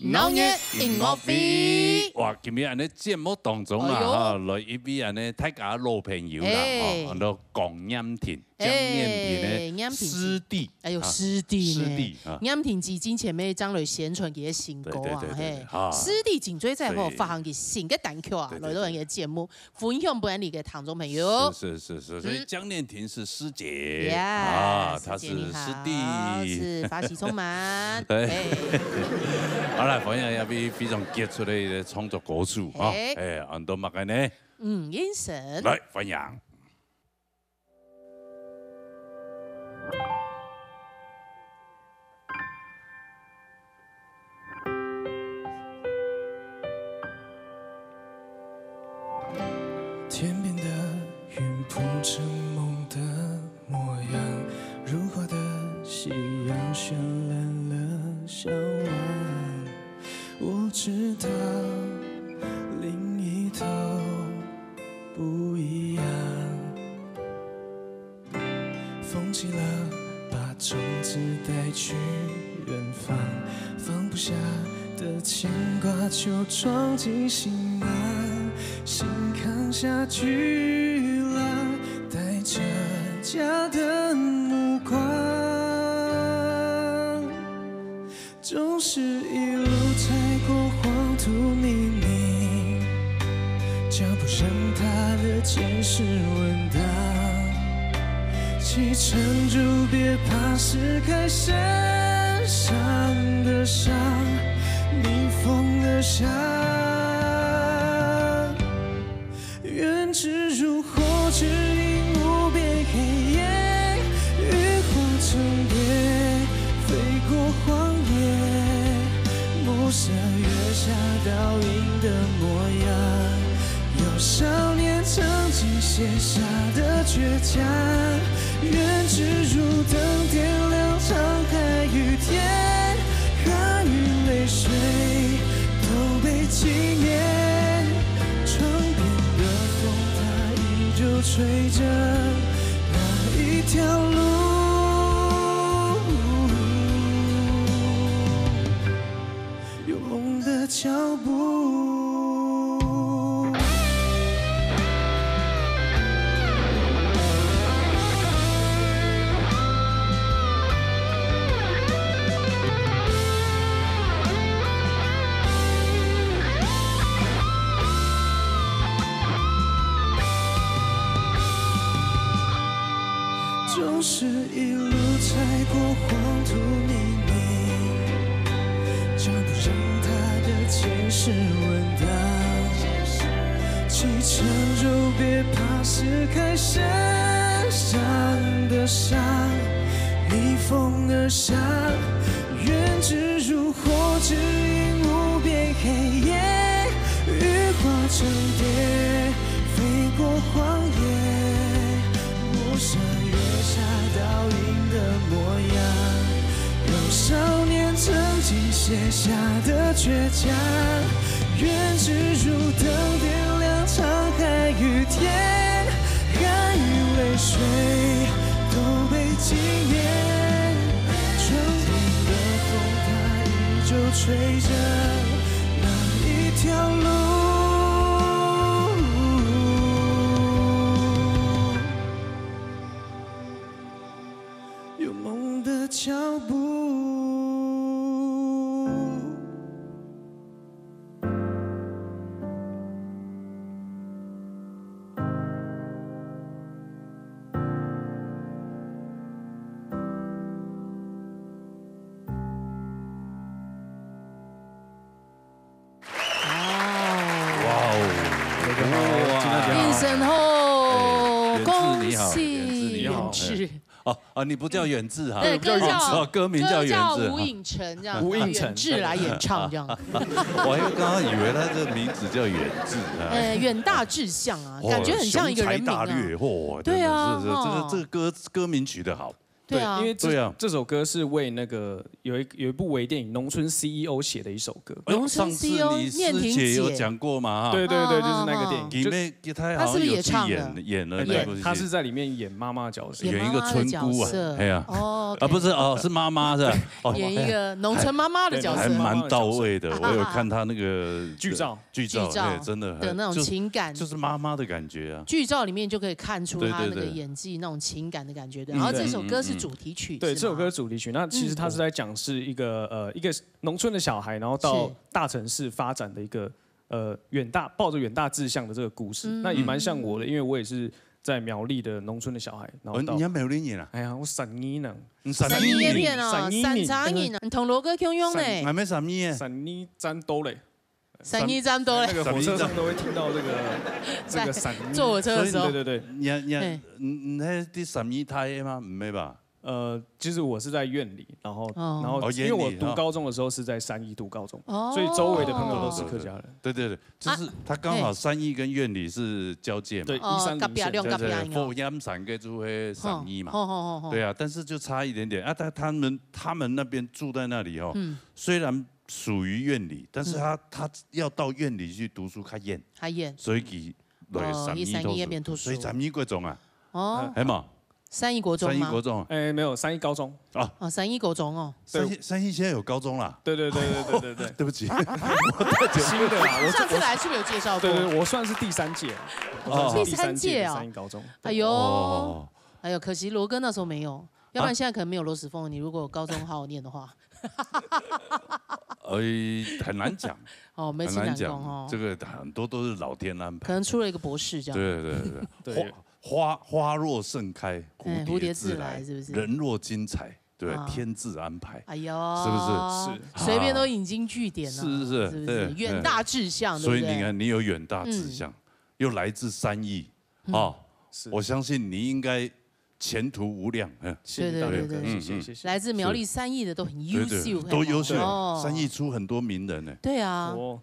鬧熱音樂會。哇，今日恁呢節目當中啊，哎喲，哈，來一位恁呢大家老朋友啦，哎，吼，安到江念婷，江念婷呢，哎，念婷師弟，哎喲，啊，師弟呢，師弟啊。念婷姐之前也正來宣傳佢个新歌啊，對對對對，嘿，啊，師弟真濟在吼，所以發行佢新个單曲啊，對對對，來到𠊎个節目。 分享分你个聽眾朋友。是是是是，所以江念婷是師姐，yes，啊，她是師弟。師姐你好，是，法喜充滿。對。哎。好了，歡迎一位非常傑出个一个創作歌手啊，哎。哎，安到麼个呢？嗯，音神。來，歡迎。 天边的云铺成梦的模样，如花的夕阳绚烂了向晚。我知道另一头不一样。 风起了，把种子带去远方，放不下的牵挂就装进行囊，心扛下巨浪，带着家的目光。 总是一路踩过黄土泥泞，脚步声踏的坚实稳当。启程，就别怕撕开身上的伤，逆风而上。 愿只如火，指引无边黑夜，浴火层叠，飞过荒野，暮色月下倒影的模样，有少年曾经写下的倔强。愿只如灯点亮沧海一片， 汗与泪水都被纪念。窗边的风，它依旧吹着那一条路。脚步。总是一路踩过黄土泥泞，脚步让它的坚实稳当。启程就别怕撕开身上的伤，逆风而上，愿只如火指引无边黑夜，羽化成蝶，飞过荒野。 陌上月下倒影的模样，有少年曾经写下的倔强。愿只如灯点亮沧海与天，汗与泪水都被纪念。春天的风，它依旧吹着那一条路。 有梦的脚步。哇哦，大家好，今天应生吼，哎远志你好恭喜远志你好远志。哦哦，你不叫远志哈？对，不叫远志歌叫哦，歌名叫歌叫远志哈。吴影辰这样，吴影辰远志来演唱这样。我还刚刚以为他的名字叫远志啊。呃，远大志向啊，哦感觉很像一个人名啊。雄才大略，嚯，对啊真的是是这哦个这个歌歌名取得好。对啊，因为这对啊这首歌是为那个有一有一部微电影《农村 C E O》写的一首歌。哎呦农村上次 C E O 你师念婷姐有姐讲过嘛哈？对对对，啊就是那个电影。里就面他他是不是也好像有去唱了演演了哎那部戏，他是在里面演妈妈角色。演演一个妈妈的村姑啊角色，哎呀哦，啊不是哦是妈妈是吧？哦，演一个农村妈妈的角色还蛮到位的。我有看他那个剧照剧照，剧照哎真的的那种就情感。就是妈妈的感觉啊。剧照里面就可以看出他那个对对对演技那种情感的感觉的，然后这首歌是主题曲，对，是吗这首歌的主题曲，那其实它是在讲是一个呃一个农村的小孩，然后到是大城市发展的一个呃远大抱着远大志向的这个故事。嗯那也蛮像我的，因为我也是在苗栗的农村的小孩，然后哦，到你还没有人演啊？哎呀，我三二呢，你三三二一片哦，三二三差二呢，同罗哥共样呢，还没三二耶？三二三多嘞。三二三多嘞，那个火车上都会听到这个这个三二。坐火车的时候对对对，你你嘿你你那第三二胎的吗？没吧？呃，就是我是在院里，然后哦然后哦因为我读院里哦高中的时候是在三义读高中，哦所以周围的朋友都是客家人。对对对，就是他刚好三义跟院里是交界嘛。对，哦一三零线隔壁两隔壁就是应该福阳山个就会三义嘛。吼吼吼吼，对啊，但是就差一点点啊。他他们他们那边住在那里哦，嗯虽然属于院里，但是他他要到院里去读书较远，还演所以佢來三义哦去三义那邊讀書讀書，所以三義國中啊，哦，係嘛？三義國中嗎？三義國中啊，哎，没有，三义高中。哦，三義國中哦，對三義三義現在有高中啦。对对对对对对对，對不起，新的啦，我上次來是不是有介紹過？对对，我算是第三屆啊，我哦算是第三第三屆哦届的三义高中。哎呦，哦，哎呦，可惜羅哥那時候沒有，要不然現在可能沒有羅時豐。你如果高中好好念的話，呃，很難講，哦，沒很難情感工哦講，這，個很多都是老天安排。可能出了一個博士這樣。對對對對，對花花若盛開，蝴蝶自來，蝴蝶自來是不是人若精彩，對，啊天自安排。哎呦，是不是？是隨便都引經據典了，是是是是不是？對遠大志向，對不對？所以你看，你有遠大志向，又來自三義，哦，是我相信你應該前途無量。嗯，謝謝大家，對對對對謝謝謝謝。來自苗栗三義的都很優秀，對對，都優秀哦，三義出很多名人呢。對啊，哦，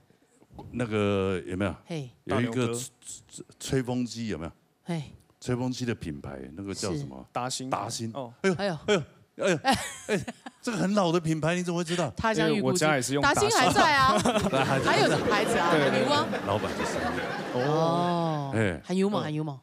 那個有沒有？嘿，有一個大牛哥吹吹吹風機有沒有？嘿，吹風機的品牌那個叫什麼？達興達興。哦，哎呦哎呦哎呦哎呦，哎，這個很老的品牌，你怎麼會知道？他鄉遇故知。因為我家也是用達興還在啊，還有什麼牌子啊？對對對有啊。老闆就是三義。哦，哎還有嗎？嗯還有嗎？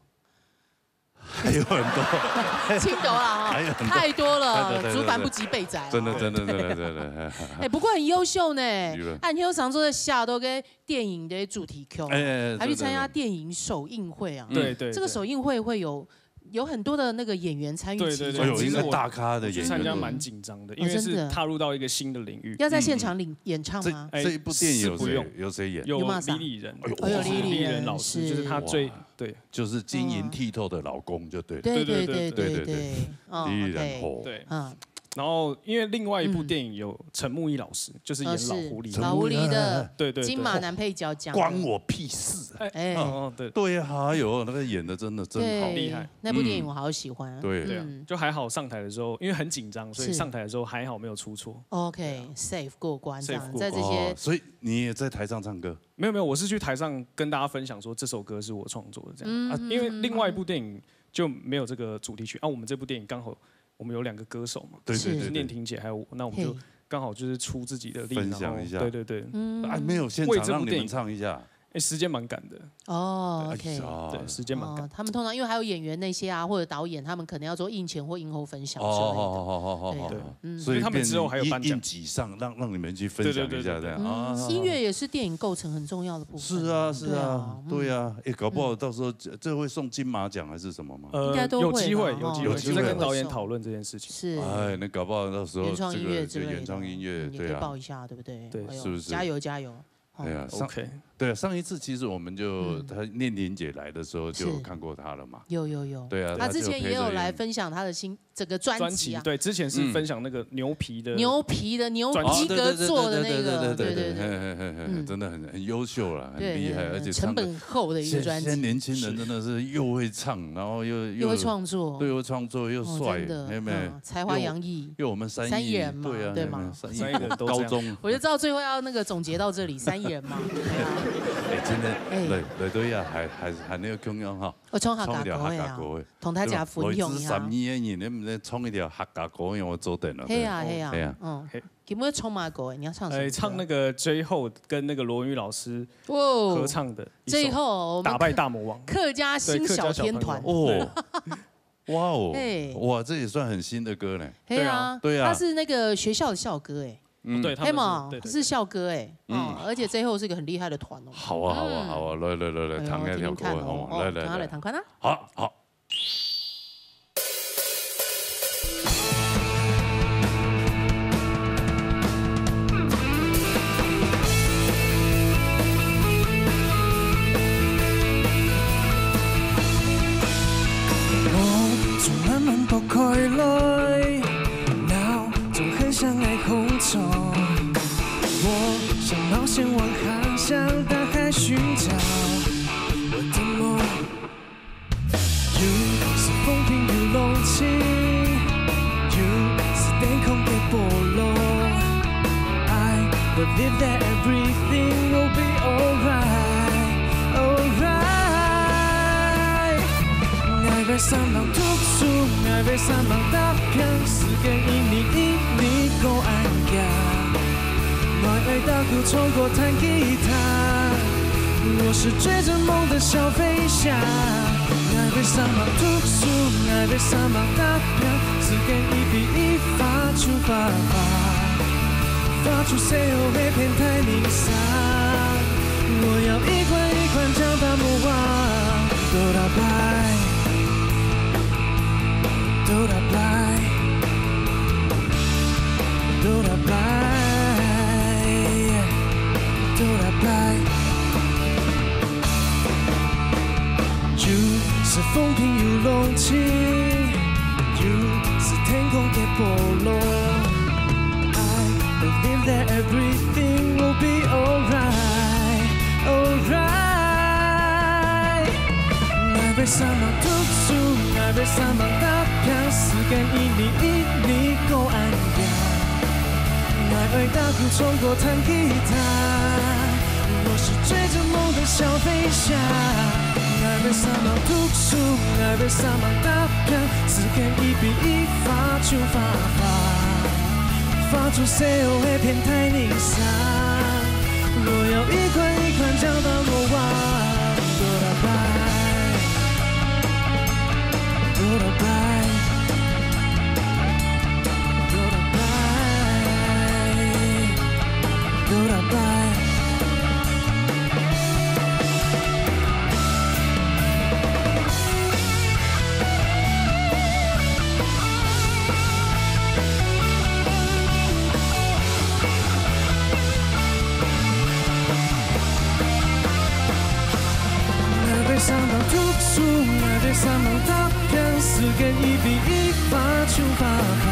还有很多，青楼啦哈，还有很多太多了，太多，太多，竹竿不及被宰啊。真的，真的，真的，真的。哎，不过很优秀呢，你们。啊，你有常做在下都跟电影的主题曲啊，哎，哎，还去参加电影首映会啊。真的，真的。对，对，这个首映会会有，有很多的那个演员参与其中。对，对，对，哎呦，其实我，应该大咖的演员。我去参加蛮紧张的，哦，因为是踏入到一个新的领域。真的。要在现场领，嗯。演唱吗？这，哎，这一部电影有谁，是不用。有谁演？有有吗？李李仁，哎呦，哦，有李李仁，李李仁老师，是。就是他最，哇。对。就是晶莹剔透的老公就对了。嗯。对，对，对，对，对，对，对，对。哦，李李仁，OK。吼。对。嗯。然后因为另外一部电影有陈木易老师，嗯。就是演老狐狸的。哦，是。老狐狸的，对，对，对。金马男配角奖。关我屁事。哎，哎。哦，对。对啊，哎呦，那个演得真的真好。对，厉害。那部电影我好喜欢。嗯。对。对啊，嗯。就还好上台的时候，因为很紧张，所以是。上台的时候还好没有出错。OK，safe过关这样，safe过关。在这些哦，所以你也在台上唱歌？没有，没有，我是去台上跟大家分享说这首歌是我创作的这样。嗯，啊，因为另外一部电影就没有这个主题曲，啊，我们这部电影刚好我们有两个歌手嘛，对，对，对，对。就是念婷姐还有我，那我们就嘿。刚好就是出自己的力，分享一下。然后，对，对，对。嗯。啊，没有现场让你们唱一下？为这部电影，哎，时间蛮赶的。哦，哎呀。OK。对，时间蛮赶。哦，他们通常因为还有演员那些啊，或者导演，他们可能要做映前或映后分享之类的。哦，好，好，好，好，好，对，好。对。嗯。所以因为他们之后还有颁奖。变硬，硬挤上，让，让你们去分享一下这样。对，对，对，对，对。啊。嗯，音乐也是电影构成很重要的部分。是啊，是啊，对啊，嗯。对啊。哎，搞不好到时候这，这会送金马奖还是什么吗？呃，应该都会吧，有机会，有机会，哈。有机会。就是在跟导演讨论这件事情。是。哎，那搞不好到时候这个，原创音乐之类的，这原创音乐，嗯，也可以报一下，对啊。对不对？对。哎呦，是不是？加油，加油。哦。哎呀，上，OK。对啊，上一次其实我们就，嗯。她念婷姐来的时候就有看过她了嘛。是。有，有，有。对啊，她之前也有来分享她的新，她就有配这一整个专辑啊。专辑，对，之前是分享那个牛皮的，嗯。牛皮的，牛皮革做的那个，哦，对，对，对，对，对，对，对，对，对。嘿，嘿，嘿，嘿，嗯。真的很，很优秀啦，很厉害，对，对，对，而且唱得，成本厚的一个专辑。现，现在年轻人真的是又会唱，是。然后又，又会创作。对，又会创作，又帅，哦，真的，有没有？嗯，才华洋溢。又，又我们三艺，三艺人嘛，对啊，对吗？有没有？三艺，三艺人都这样。高中。我就知道最后要那个总结到这里，三艺人嘛，对啊。哎，真的，哎。对，对，对呀，还，还，还那个共样哈。 我唱客家歌个啊，唱一條客家歌个。同大家分享一下。對，來自三義个人，你毋係唱一條客家歌，讓我做等了。係啊，對。係啊，係啊。嗯。嘿。今日唱麼个歌？你要唱什麼歌？哎，唱那個最後跟那個羅雲老師哦，合唱的一首最後我們《打敗大魔王》。客家新小天團。對，客家小朋友。哦。哇哦，嘿。哇，這也算很新的歌呢。係啊，對啊。對啊。它是那個學校的校歌哎。 嗯。對，他們是，係嘛，對，對，對。是校歌哎，嗯。哦，而且最後是一個很厲害的團哦。好啊，好啊，嗯。好啊，來，來，來，來，哎喲，聽一條歌，聽聽看哦，好嗎？哦，來，來，來。聽下來，聽看啊。好，好。從慢慢跑開來，腦中很想愛紅 蟲，我像冒險王，航向大海，尋找我的夢。You是風平又浪靜，You是天空的波浪。I believe that everything will be alright, alright. 愛會上網讀書，愛會上網打拼，時間一年一年過恁遽。我愛打鼓、唱歌、彈吉他，我是追著夢的小飛俠。愛會上網讀書，愛會上網打拼，時間一比一發就發發。 發出細號个片大人聲，我要一關一關將大魔王。Toda pai, toda pai, toda pai, toda pai. You是風平又浪靜，You是天空的波浪。I believe that everything will be alright, alright. 愛會上網讀書，愛會上網打拼，時間一年一年過恁遽。 愛會打鼓、唱歌、彈吉他，我是追著夢的小飛俠。愛會上網讀書，愛會上網打拼，時間一比一發就發發，發出細號个片大人聲。我要一關一關將大魔王。Toda pai, 那个上班读书，那个上班打拼，世界一比一发出发卡，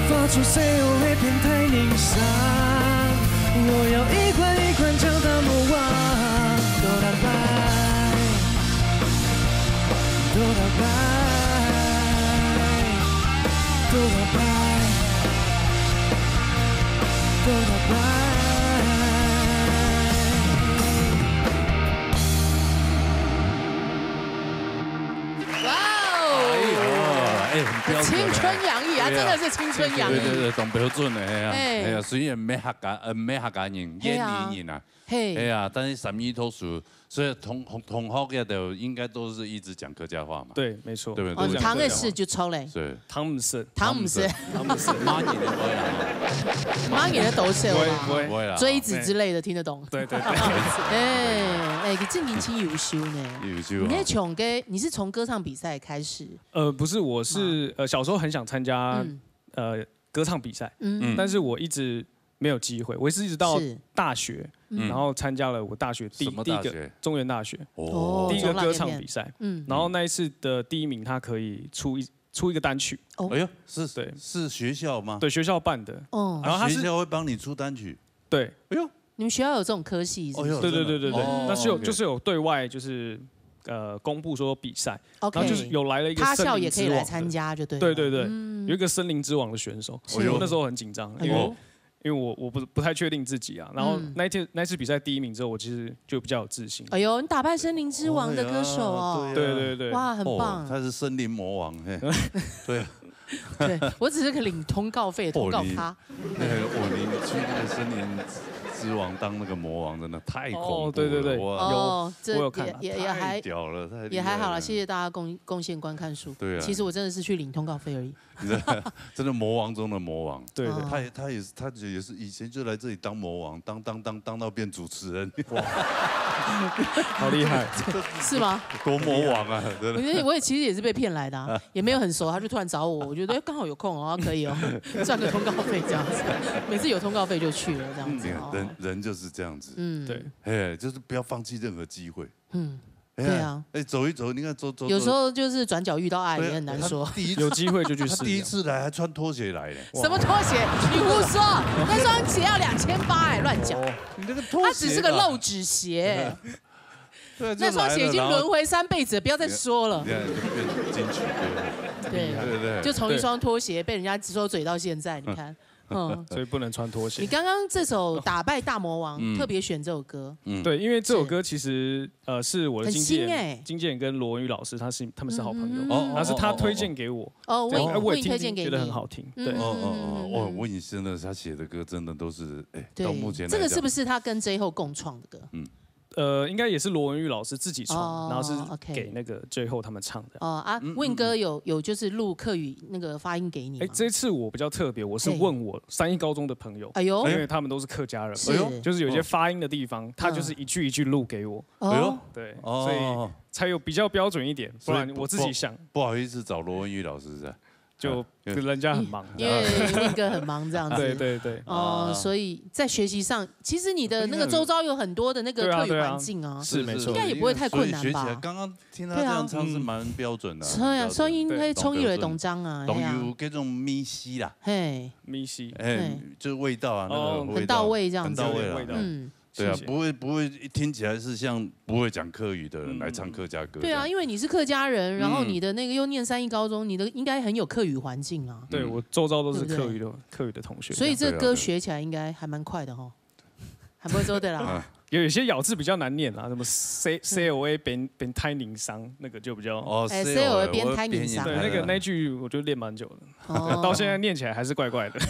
发出所有的变态人生。我要一款一款长大魔王，多打败，多打败，多打败。 哇哦！哎，很标准。青春洋溢啊，对啊真的是青春洋溢。对对对，当标准的，哎呀，哎哎呀，虽然毋係客家，呃，毋係客家人，嘿啊印尼人啊，嘿，哎呀，但是三一特殊，所以同同同學个都应该都是一直讲客家话嘛，对，没错。对不对？哦，都是讲客家话唐二世就出来，对，汤姆森，汤姆森，他们是骂你的话呀，骂你的都是不会吧不会不会啦，锥子之类的听得懂。对对对，哎哎，你正经真优秀呢。有趣啊你那从歌，你是从歌唱比赛开始？呃，不是，我是呃小时候很想参加嗯呃歌唱比赛，嗯但是我一直没有机会，我是一直到是大学，嗯然后参加了我大学第什么第一个大学？中原大学哦第一个歌唱中南那片比赛，嗯然后那一次的第一名，他可以出一出一个单曲，哦哎呦，是对是学校吗？对学校办的，哦，然后他是学校会帮你出单曲，对哎呦，你们学校有这种科系是不是哦哟对对对对对，哦那是有，OK 就是有对外就是呃公布说比赛， ？OK，然后就是有来了一个他森林之王的校也可以来参加，就对了。对对对，嗯有一个森林之王的选手，哎呦我那时候很紧张，哎呦因为因为我我不不太确定自己啊，然后嗯那一天那一次比赛第一名之后，我其实就比较有自信。哎呦，你打败森林之王的歌手哦，哎呀对啊对对对，哇，很哦棒，。他是森林魔王，嘿，对啊，对我只是个领通告费，通告咖。那个哦，你去那个森林之王当那个魔王，真的太恐怖了，哦对对对哇，哦，这我有看啊也也也还太屌了，太厉害也还好啦，了谢谢大家贡贡献观看数。对啊其实我真的是去领通告费而已。真的魔王中的魔王。对对哦他也他也是他也是以前就来这里当魔王，当当当当到变主持人，好厉害！是吗？多魔王啊，真的。我觉得我也其实也是被骗来的啊，也没有很熟，他就突然找我，我觉得哎刚好有空哦，可以哦，赚个通告费这样子，每次有通告费就去了这样子你看哦。人人就是这样子，嗯，对，哎，就是不要放弃任何机会。嗯，哎对啊，哎，走一走，你看走走，有时候就是转角遇到爱也很难说。第一次有机会就去试一下。他第一次来还穿拖鞋来嘞，什么拖鞋？你胡说！那双鞋要两千八哎，乱讲。你那个拖鞋它只是个露趾鞋，对，那双鞋已经轮回三辈子了，不要再说了。你看就变金曲歌后，对，对不对？就从一双拖鞋被人家说嘴到现在，你看，嗯。所以不能穿拖鞋。你刚刚这首《打败大魔王》特别选这首歌，嗯对，因为这首歌其实呃是我的很经纪新欸人，经纪人跟罗文玉老师，他是他们是好朋友，嗯然后是他推荐给我，哦，这样哎我也我推荐给你，听听觉得很好听，嗯对。哦哦哦，我很新的，他写的歌真的都是哎，对到目前，来这个是不讲，是他跟 J-Hope 共创的歌？呃，应该也是罗文玉老师自己创哦的，然后是，OK 给那个 J-Hope 他们唱的。哦啊，Win 哥有有就是录客语那个发音给你吗？哎，这次我比较特别，我是嘿问我三一高中的朋友，哎呦因为他们都是客家人，是就是有一些发音的地方，他就是一句一句录给我，哦，对，哦所以才有比较标准一点，不然我自己想不好意思找罗文玉老师是吧？就人家很忙。因为 Win 哥很忙这样子。对对对，哦，所以在学习上，其实你的那个周遭有很多的那个客语对啊对啊环境啊，是没错应该也不会太困难吧所以学起来刚刚听他这样唱是蛮标准的，对啊所以很标准因为冲一雷懂章啊，懂嘿啊有这种咪西啦，嘿，咪西，哎嘿，就是味道啊，那个哦味道很到位这样子很到位啦味道嗯，对啊谢，谢不会不会听起来是像不会讲客语的人来唱客家歌，对啊，因为你是客家人，然后你的那个又念三义高中，你的应该很有客语环境啊，对我周遭都是对不对客语的客语的同学，所以这对啊歌学起来应该还蛮快的哈，还不会说对啦啊。有一些咬字比较难念啊，什么 C C O A 边边胎凝伤，那个就比较。哦，哎，C O A 边胎凝伤。对，那个那句我就练蛮久的，哦，到现在念起来还是怪怪的。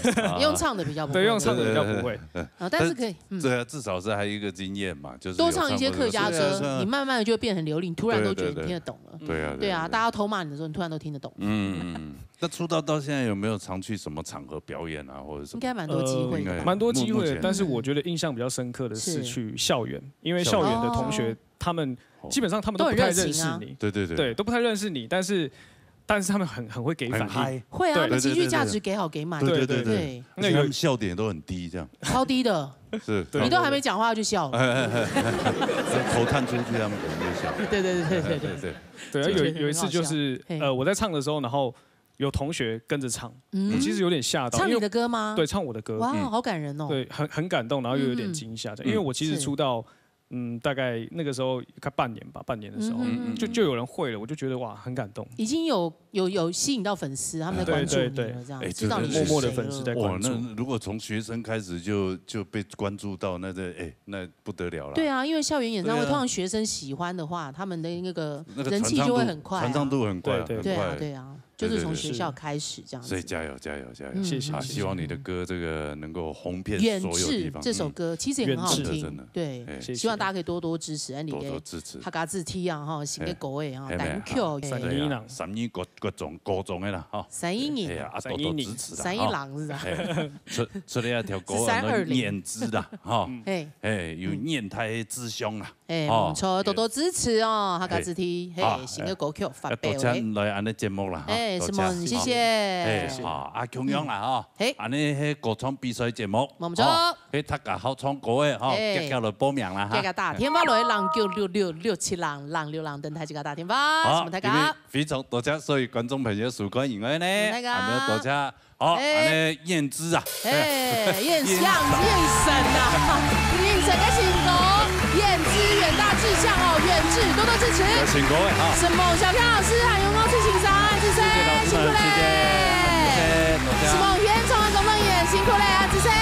用唱的比较不会。对，用唱的比较不会。啊，但是可以，嗯，对啊，至少是还有一个经验嘛，就是多唱一些客家歌，你慢慢的就会变很流利，你突然都觉得你听得懂了。对啊，对啊，大家偷骂你的时候，你突然都听得懂。嗯，那出道到现在有没有常去什么场合表演啊，或者什么？应该蛮多机会的吧？蛮多机会的，但是我觉得印象比较深刻的是去校园，因为校园的同学他们基本上他们都不太认识你，对对对，都不太认识你，但是但是他们很很会给反应，会啊，他们情绪价值给好给满，对对对，那他们笑点都很低，这样超低的，是，你都还没讲话就笑了，头探出去，他们可能就笑，对对对对对对。对啊，有有一次就是呃我在唱的时候，然后有同学跟着唱，我其实有点吓到，唱你的歌吗？对，唱我的歌，哇，好感人哦。对，很很感动，然后又有点惊吓，因为我其实出道，嗯，大概那个时候快半年吧，半年的时候，就就有人会了，我就觉得哇，很感动。已经有有有吸引到粉丝，他们在关注你了，这样知道你是谁了。默默的粉丝在关注。哇，那如果从学生开始就就被关注到，那这哎那不得了了。对啊，因为校园演唱会通常学生喜欢的话，他们的那个人气就会很快，传唱度很快，对对对啊对啊。 就是从学校开始这样子。所以加油加油加油！谢谢，希望你的歌这个能够红遍所有地方。远志这首歌其实也很好听，真的真的，对，希望大家可以多多支持，哎，你的多多支持，客家子弟啊哈，新的歌哎哈，单曲，对啊，三年高高中高中的啦哈，三一年，哎呀，啊多多支持啦，三一郎是吧？出出了一条歌，三二零，念之啦哈，哎哎，有念台之乡啦。 哎，毋错，多多支持哦，客家子弟，嘿，新个歌曲發表个。多謝來恁呢節目啦，哈，哎，多謝，什麼，謝謝。哎，好，啊，共樣啦，哈，嘿，恁呢係歌唱比賽節目，無錯，嘿，大家好唱歌个，哈，哎，遽遽來報名啦，哈，遽遽打電話來，零九六六六七零零六零，等待自家打電話，好，什麼大家，非常多謝所有觀眾朋友收看以外呢，大家，還有多謝 好，恁呢燕姿啊，哎，燕燕燕神啊，燕神个新歌，燕姿遠大志向哦，遠志多多支持。有新歌个哈。沈夢小飄老師，還有吳志勤先生，志生，辛苦咧。謝謝老師們，謝謝，謝謝，多謝。沈夢現場个總導演，辛苦咧，志生。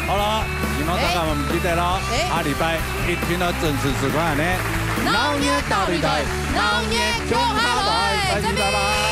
好了，今晚大家毋記得咯，哎，下禮拜一定要準時收看呢。鬧熱到底台，鬧熱共下來，再見，拜拜。